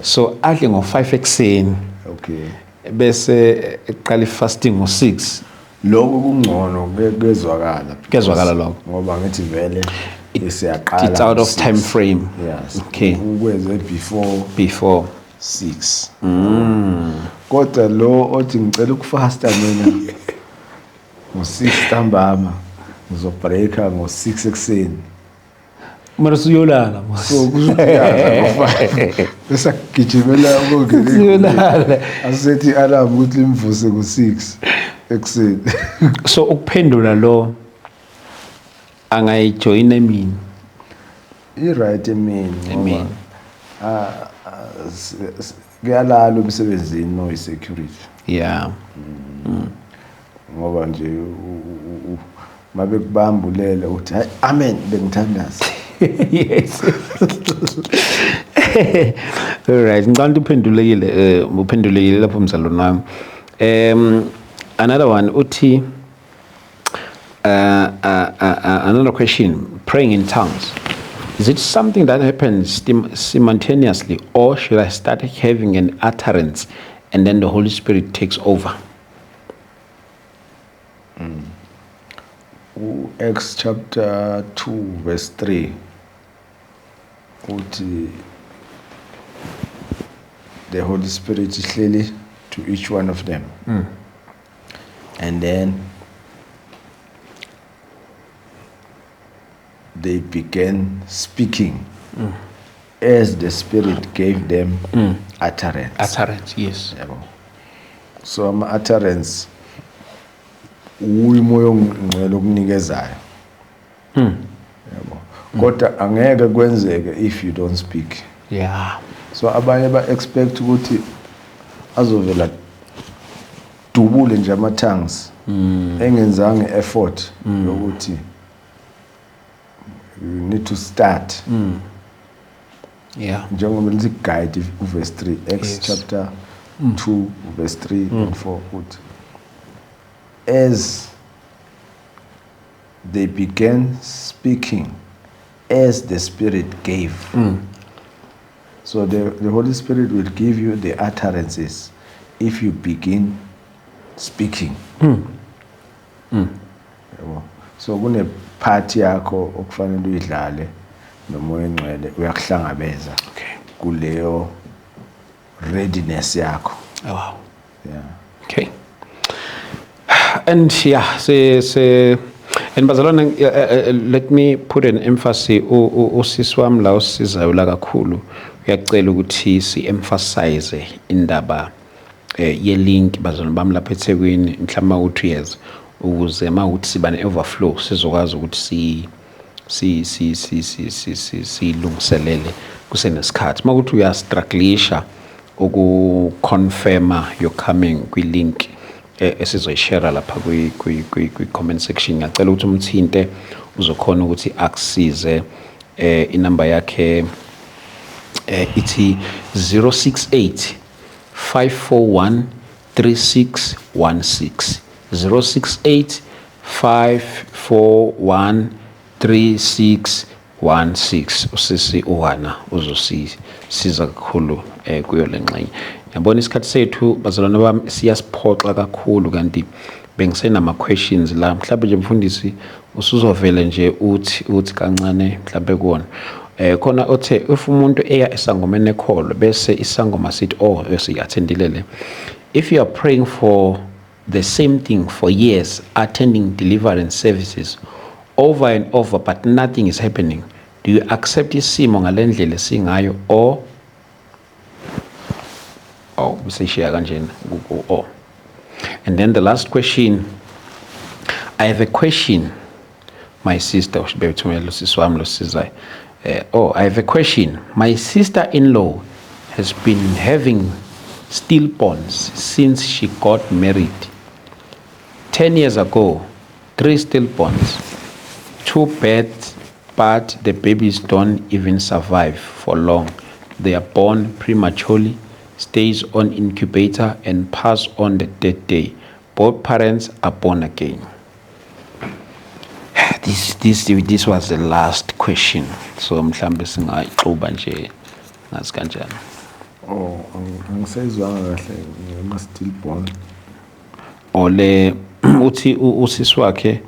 So adle ngo5 ekseni. Okay. Bese eqala fasting ngo6. Lokho kungcono kuyezwakala. Kuyezwakala lokho. Ngoba ngithi vele isiyaqala. It's out of time frame. Yes. Okay. Ukwenze before 6. Kodwa lo othi ngicela ukufasta mina ngo6 ntambama ngizobreaka ngo6 ekseni. Mara suyolala mos. So kusho bese gijimela ukungena. Asethi alarm ukuthi limvuse ngo6 ekseni. So ukuphendula lo angayijoin emini. I right emini. Emini. Kuyalala umsebenzini no security. Yeah. Ngoba nje Mabekubamba ulele uthi hayi, amen, bengithandaza. Yes. All right, ngicela uphendulekile, uphendulekile lapho mzalwane wami. Another one uthi another question, praying in tongues. Is it something that happens simultaneously, or should I start having an utterance and then the Holy Spirit takes over? Acts chapter 2 verse 3 uthi the Holy Spirit ihleli to each one of them. And then they began speaking as the Spirit gave them utterance. Utterance, yes. Yabo. So ama utterance umoya ongcwele okunikezayo. Yabo. Kodwa angeke kwenzeke if you don't speak. So abanye ba expect ukuthi azovela dubule nje ama tongues engenzanga effort yokuthi you need to start. Njengoba lithi guide verse 3, Acts chapter 2 verse 3 and 4 uthi as they began speaking as the Spirit gave. So the Holy Spirit will give you the utterances if you begin speaking. Yabo. So kune part yakho okufanele uyidlale nomoya ongcwele uyakuhlangabeza kuleyo readiness yakho. Oh, wow. Yeah. Okay. And yeah, se se and bazalwane, let me put an emphasis, usisi wami la osizayo la kakhulu uyacela ukuthi si emphasize indaba ye link bazalwane bami lapha eThekwini, mhlawumbe u2 years, ukuze mawukuthi siba ne overflow sizokwazi ukuthi si si si si si si si silungiselele kusenesikhathi. Makuthi uyastrugglisha ukuconfirma your coming kwi link esizoyishare lapha kwi comment section, ngiyacela ukuthi umthinte, uzokhona ukuthi akusize. Inamba yakhe ithi 068 541 3616, 068 541 3616. Usisi uHana uzosisiza kakhulu kuyo lengxenye. Yabona isikhathi sethu bazalwane bami siyasiphoxa kakhulu, kanti bengisenama questions la, mhlawumbe nje mfundisi usuzovele nje uthi kancane mhlawumbe kuwona. Khona othe if umuntu eya esangomeni ekholo bese isangoma sithi oh esiyattendile le, if you are praying for the same thing for years, attending deliverance services over and over, but nothing is happening, do you accept isimo ngalendlela singayo or oh sishiya kanjena oh? And then the last question, I have a question, my sister bethumela usisi wami losizayo. Oh, I have a question. My sister-in-law has been having stillborns since she got married 10 years ago. 3 stillborns, 2 births, but the babies don't even survive for long. They are born prematurely, stays on incubator and pass on the third day. Both parents are born again. This was the last question. So mhlambe singayixuba nje ngazi kanjani. Oh, angisayizwanga kahle ngama stillborn. Ole uthi usisi wakhe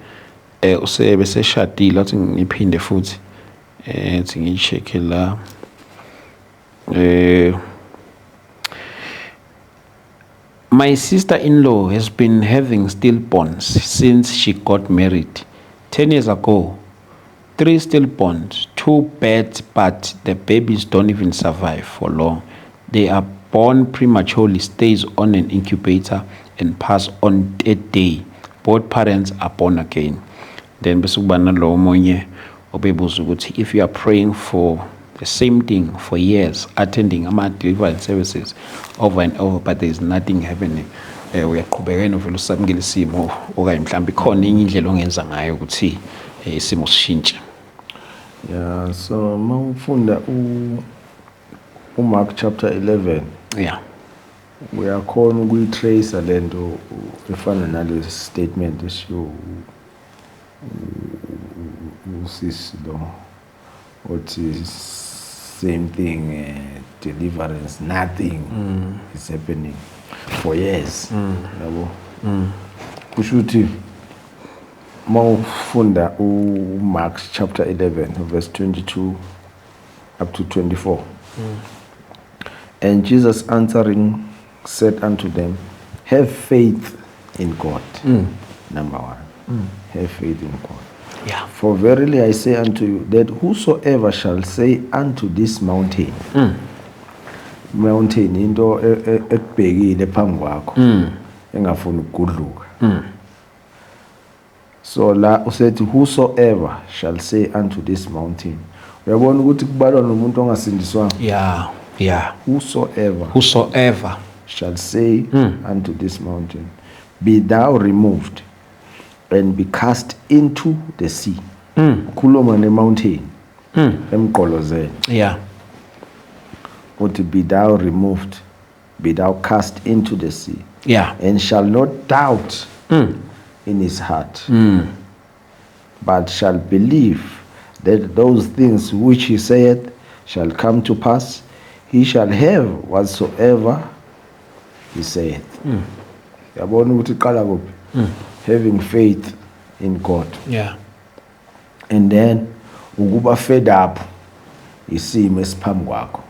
usebe seshadile, athi ngiphinde futhi thi ngicheck la. My sister-in-law has been having stillborns since she got married 10 years ago. 3 stillborns, 2 births, but the babies don't even survive for long. They are born prematurely, stays on an incubator and pass on third day. Both parents are born again. Then bese kuba nalowo omunye obebuza ukuthi if you are praying for the same thing for years, attending ama deliverance services over and over, but there is nothing happening, Uyaqhubeka yini uvele usamukele isimo, okanye mhlawumbe ikhona enye indlela ongenza ngayo ukuthi isimo sishintshe? Yeah, so mawufunda uMark chapter 11, uyakhona ukuyitrace lento efana nale statement eshiwo usisi lo othi same thing, deliverance, nothing is happening for years, yabo. Kusho ukuthi mawufunda uMark chapter 11 verse 22 up to 24, and Jesus answering said unto them, have faith in God. Number one, have faith in God. For verily I say unto you, that whosoever shall say unto this mountain, mountain into ekubhekile phambi kwakho, engafuni ukugudluka. So la usethi whosoever shall say unto this mountain, uyabona ukuthi kubalwa nomuntu ongasindiswanga. Whosoever Whosoever shall say unto this mountain, be thou removed and be cast into the sea. Ukhuluma ne mountain emgqolozele. Uthi be thou removed, be thou cast into the sea. And shall not doubt in his heart, but shall believe that those things which he saith shall come to pass, he shall have whatsoever he saith. Yabona ukuthi iqala kuphi? Having faith in God. And then ukuba fed up isimo esiphambi kwakho.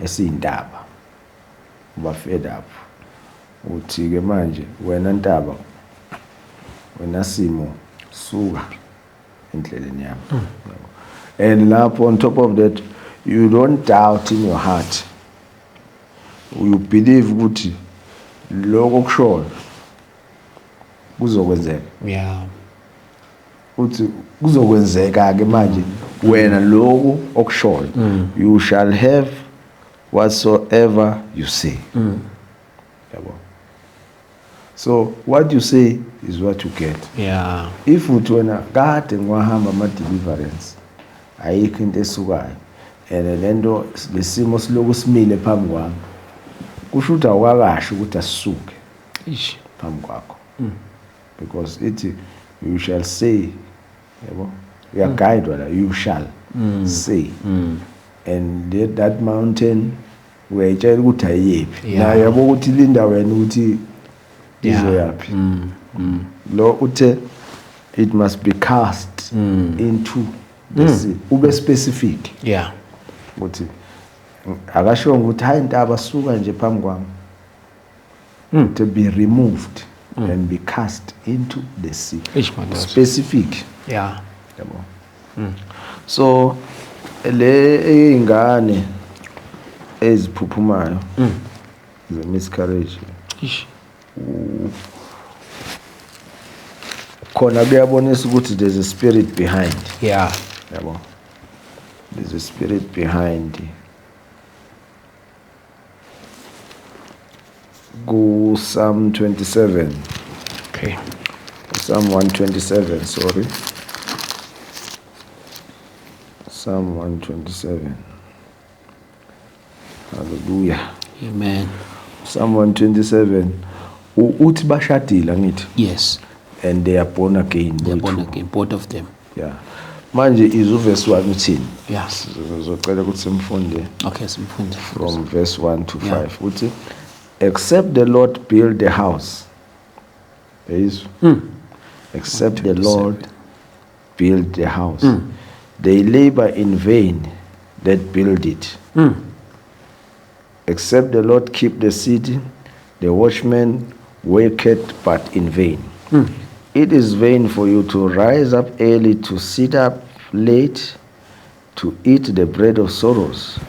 Esiyintaba. Uba fed up. Uthi ke manje wena ntaba, wena simo, suka endleleni yami. And lapho on top of that, you don't doubt in your heart. You believe ukuthi lokho kushoyo kuzokwenzeka. Uthi kuzokwenzeka ke manje wena lokho okushoyo, you shall have whatsoever you say. Yabo. So what you say is what you get. If uthi wena kade ngiwahamba ama deliverance, ayikho into esukayo, and lento lesimo siloku simile phambi kwami, kusho ukuthi awukakasho ukuthi asisuke phambi kwakho. Because ithi you shall say, yabo, uyaguide wena, you shall say. And that mountain uyayitshela ukuthi ayiyephi. Nayo yabo ukuthi linda wena ukuthi izoyaphi. Lo uthe it must be cast into the sea. Ube specific. Ukuthi akasho ukuthi hayi intaba suka nje phambi kwami. To be removed and be cast into the sea. Eish, madoda. Specific. Yabo. So le eyingane eziphuphumayo ze miscarriage. Eish. Khona kuyabonisa ukuthi there's a spirit behind. Yabo. There's a spirit behind. Go Psalm 27. Okay. Psalm 127, sorry. Psalm 127. Hallelujah. Amen. Psalm 127. Uthi bashadile angithi? Yes. And they are born again. They are born both. again, both of them. Yeah. Manje izwe verse 1 uthini? Yeah. Sizocela ukuthi simfunde. Okay, simfunde. From verse 1 to Yeah. 5. Uthi, except the Lord build the house. Yezwa? Except the Lord build the house. They labor in vain that build it. Except the Lord keep the city, the watchman waketh but in vain. It is vain for you to rise up early, to sit up late, to eat the bread of sorrows.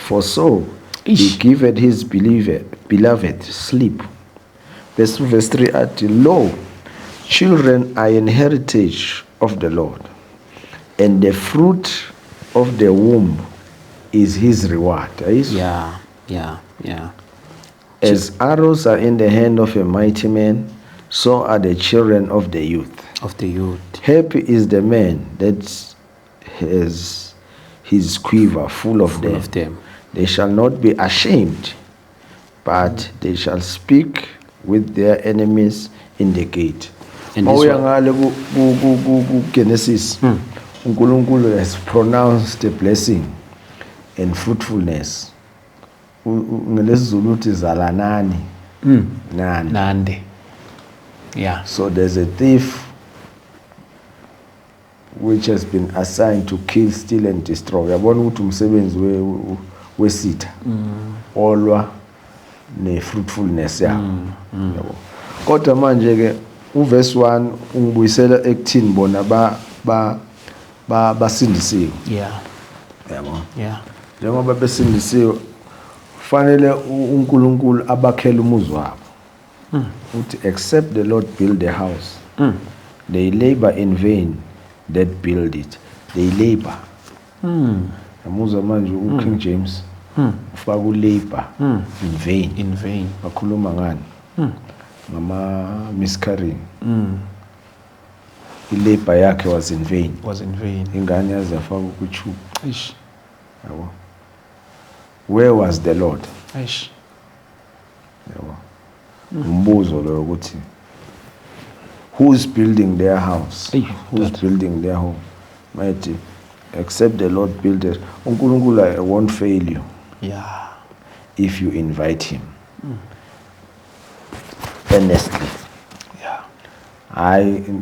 For so he Ish. giveth his beloved sleep. Verse 3, at lo, children are an heritage of the Lord, and the fruit of the womb is his reward. Ayizwa? Yeah, yeah, yeah. As arrows are in the hand of a mighty man, so are the children of the youth. Of the youth. Happy is the man that has his quiver full of Full them. of them. They shall not be ashamed, but they shall speak with their enemies in the gate. And this Mawuya one- ngale ku Genesis, uNkulunkulu has pronounced a blessing and fruitfulness. NgelesiZulu uthi zalanani nani. Nande. Yeah. So there's a thief which has been assigned to kill, steal and destroy. Uyabona ukuthi umsebenzi wesitha olwa ne-fruitfulness yakho. Yabo. Kodwa manje ke uverse 1 ungibuyisela ekuthini bona ba basindisiwe. Yabo. Njengoba besindisiwe fanele uNkulunkulu abakhele umuzi wabo. Uthi except the Lord build the house. They labor in vain that build it. They labor. Yamuzwa manje uKing James ufaka ulabor in vain. In vain. Bakhuluma ngani? Ngama miscarrying. I-labor yakhe was in vain. Was in vain. Ingane yaze yafaka ku-tube. Eish. Yabo. Where was the Lord? Eish. Yabo. Umbuzo lo ukuthi who's building their house? Eyi, Who's building their home? Mighty, except the Lord build it. uNkulunkulu won't fail you. If you invite him. Earnestly. Hayi,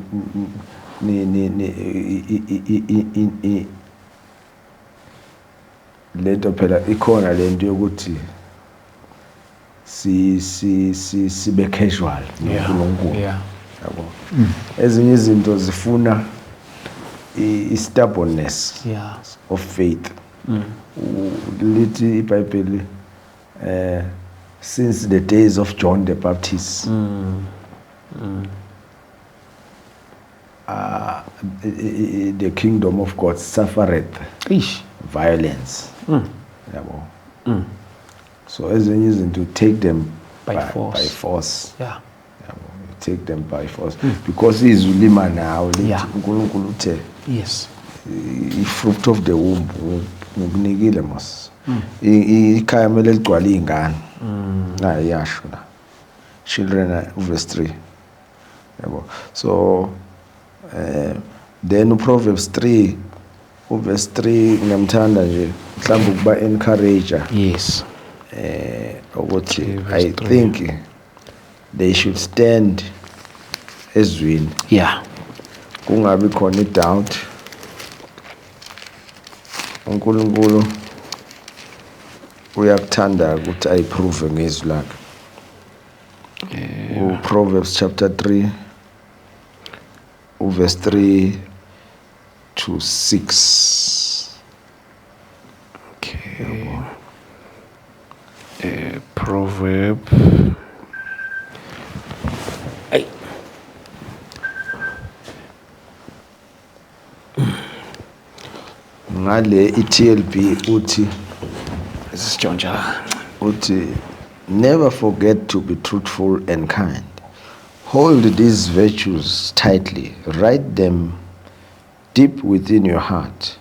ni ni ni i lento phela ikhona lento yokuthi si si si sibe casual noNkulunkulu. Yabo. Ezinye izinto zifuna i-stubbornness of faith. Lithi iBhayibheli since the days of John the Baptist, the kingdom of God suffereth Eish. violence. Yabo. So ezinye izinto take them By force. By force. Yabo. You take them by force. Because izwi lima nawe lithi uNkulunkulu uthe i-fruit of the womb ngikunikile mos. Ikhaya kumele ligcwale izingane. Na iyasho la. Children are verse 3. Yabo. So then Proverbs 3 verse 3 ngiyamthanda nje mhlawumbe ukuba encourager. Ukuthi Okay, verse I 3. think they should stand ezwini. Kungabi khona i-doubt. uNkulunkulu uyakuthanda ukuthi ayiprove ngezwi lakhe. Proverbs chapter 3 verse 3 to 6. Okay. Proverb. Ay. Ngale i-TLB uthi Isitshontsha. Uthi never forget to be truthful and kind. Hold these virtues tightly. Write them deep within your heart.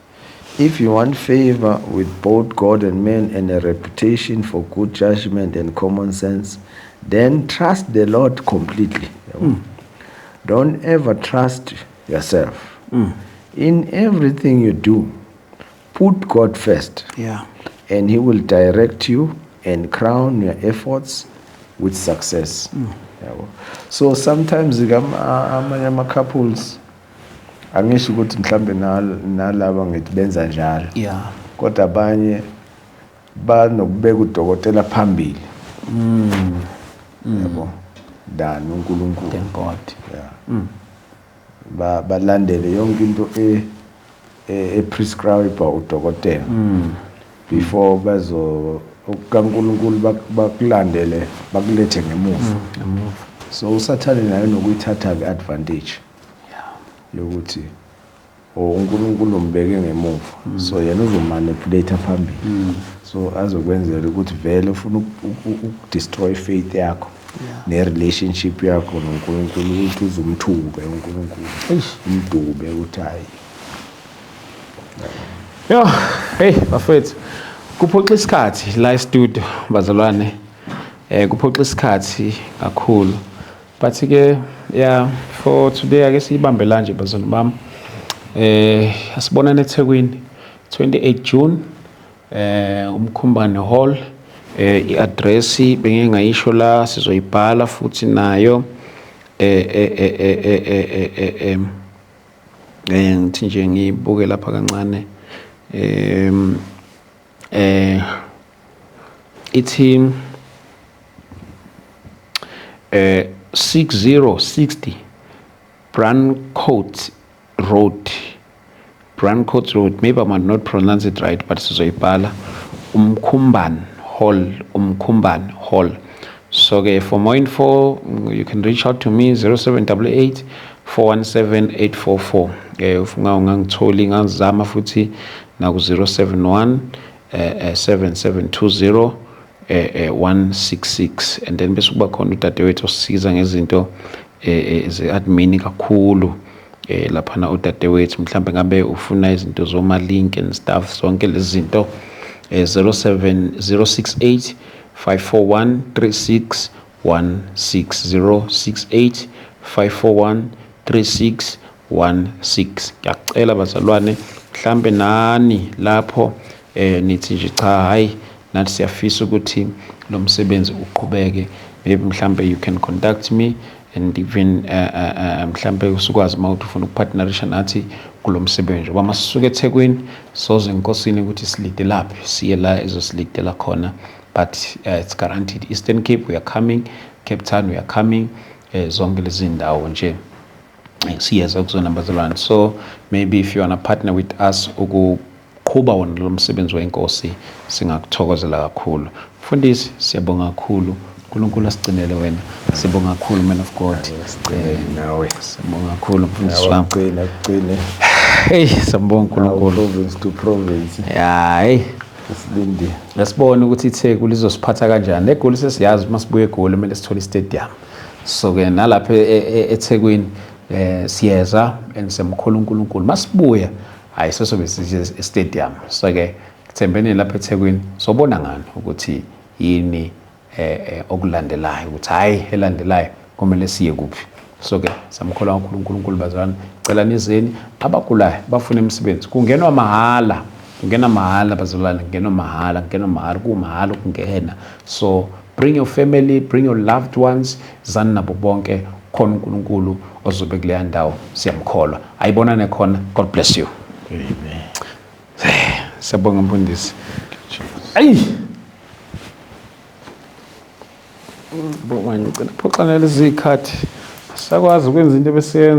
If you want favor with both God and men and a reputation for good judgment and common sense, then trust the Lord completely. Don't ever trust yourself. In everything you do, put God first. And he will direct you and crown your efforts with success. So sometimes amanye ama couples angisho ukuthi mhlambe nalaba ngithi benza njalo. Kodwa abanye banokubeka udokotela phambili. Yabo. Than uNkulunkulu. Thank God. Balandele yonke into e prescribe udokotela. Before bazo kaNkulunkulu bakulandele bakulethe ngemuva. Ngemuva. So usathane naye nokuyithatha ke advantage. Yokuthi Or uNkulunkulu umbeke ngemuva, so yena uzomanipulate phambili, so azokwenzela ukuthi vele ufuna ukudestroy faith yakho ne-relationship yakho noNkulunkulu, ukuthi uzumthuke uNkulunkulu, umdube ukuthi hayi. Yo, hey bafethu, kuphoxa isikhathi la e-studio bazalwane. Kuphoxa isikhathi kakhulu. But ke yeah, for today ake siyibambe la nje bazalwane bami. Asibonane eThekwini 28 June, uMkhumbane Hall. I-address bengingayisho la, sizoyibhala futhi nayo. eh eh eh eh eh eh eh ngithi nje ngibuke lapha kancane, ithi 6060 Brancourt Road, Brancourt Road. Maybe I might not pronounce it right, but sizoyibhala, Umkhumbane Hall, Umkhumbane Hall. So ke for more info you can reach out to me, 0788 417 844. Ufunga ungangitholi, ngazama futhi naku 071 7720 166. And then bese kuba khona udadewethu osisiza ngezinto ze-admin kakhulu laphana, udadewethu. Mhlambe ngabe ufuna izinto zoma link and stuff, zonke lezi zinto, 07068 541 3616, 068 541 3616. Ngiyacela bazalwane, mhlambe nani lapho nithi nje cha, hayi, nathi siyafisa ukuthi lo msebenzi uqhubeke, maybe mhlambe you can contact me and even mhlambe usukwazi uma uthi ufuna ukupartnerisha nathi kulo msebenzi, ngoba masisuke eThekwini soze enkosini ukuthi silidelaphi, siye la ezosilidela khona. But it's guaranteed, Eastern Cape we are coming, Cape Town we are coming, zonke lezi ndawo nje siyeza kuzona bazalwane. So maybe if you wanna partner with us ukuqhuba wona lo msebenzi wenkosi, singakuthokozela kakhulu. Mfundisi, siyabonga kakhulu, uNkulunkulu asigcinele wena. Siyabonga kakhulu, man of God. Sigcinele nawe. Siyabonga kakhulu, mfundisi wami. Akugcine, akugcine. Hey, siyabonga uNkulunkulu. Province to province. Ya, hey. Silindi. Lesibone ukuthi iTheku lizosiphatha kanjani. EGoli sesiyazi, uma sibuye eGoli kumele sithole istadium. So ke nalapha eThekwini siyeza and semkhulu uNkulunkulu. Masibuya hayi sesobe size stadium. So ke kuthembeni lapha eThekwini sobona ngani ukuthi yini okulandelayo, ukuthi hayi, elandelayo kumele siye kuphi. So ke samkholwa kakhulu uNkulunkulu bazalwane. Cela nizeni, abagulayo bafuna imisebenzi, kungenwa mahhala, kungena mahhala bazalwane, kungenwa mahhala, kungenwa mahhala, kumahhala ukungena. So bring your family, bring your loved ones, zani nabo bonke khona, uNkulunkulu ozobe kuleya ndawo siyamkholwa. Ayibonane khona. God bless you. Amen. Siyabonga mfundisi. Ayi bonga, ngicela phoxana lezi zikhathi, sakwazi ukwenza into ebesiyenza.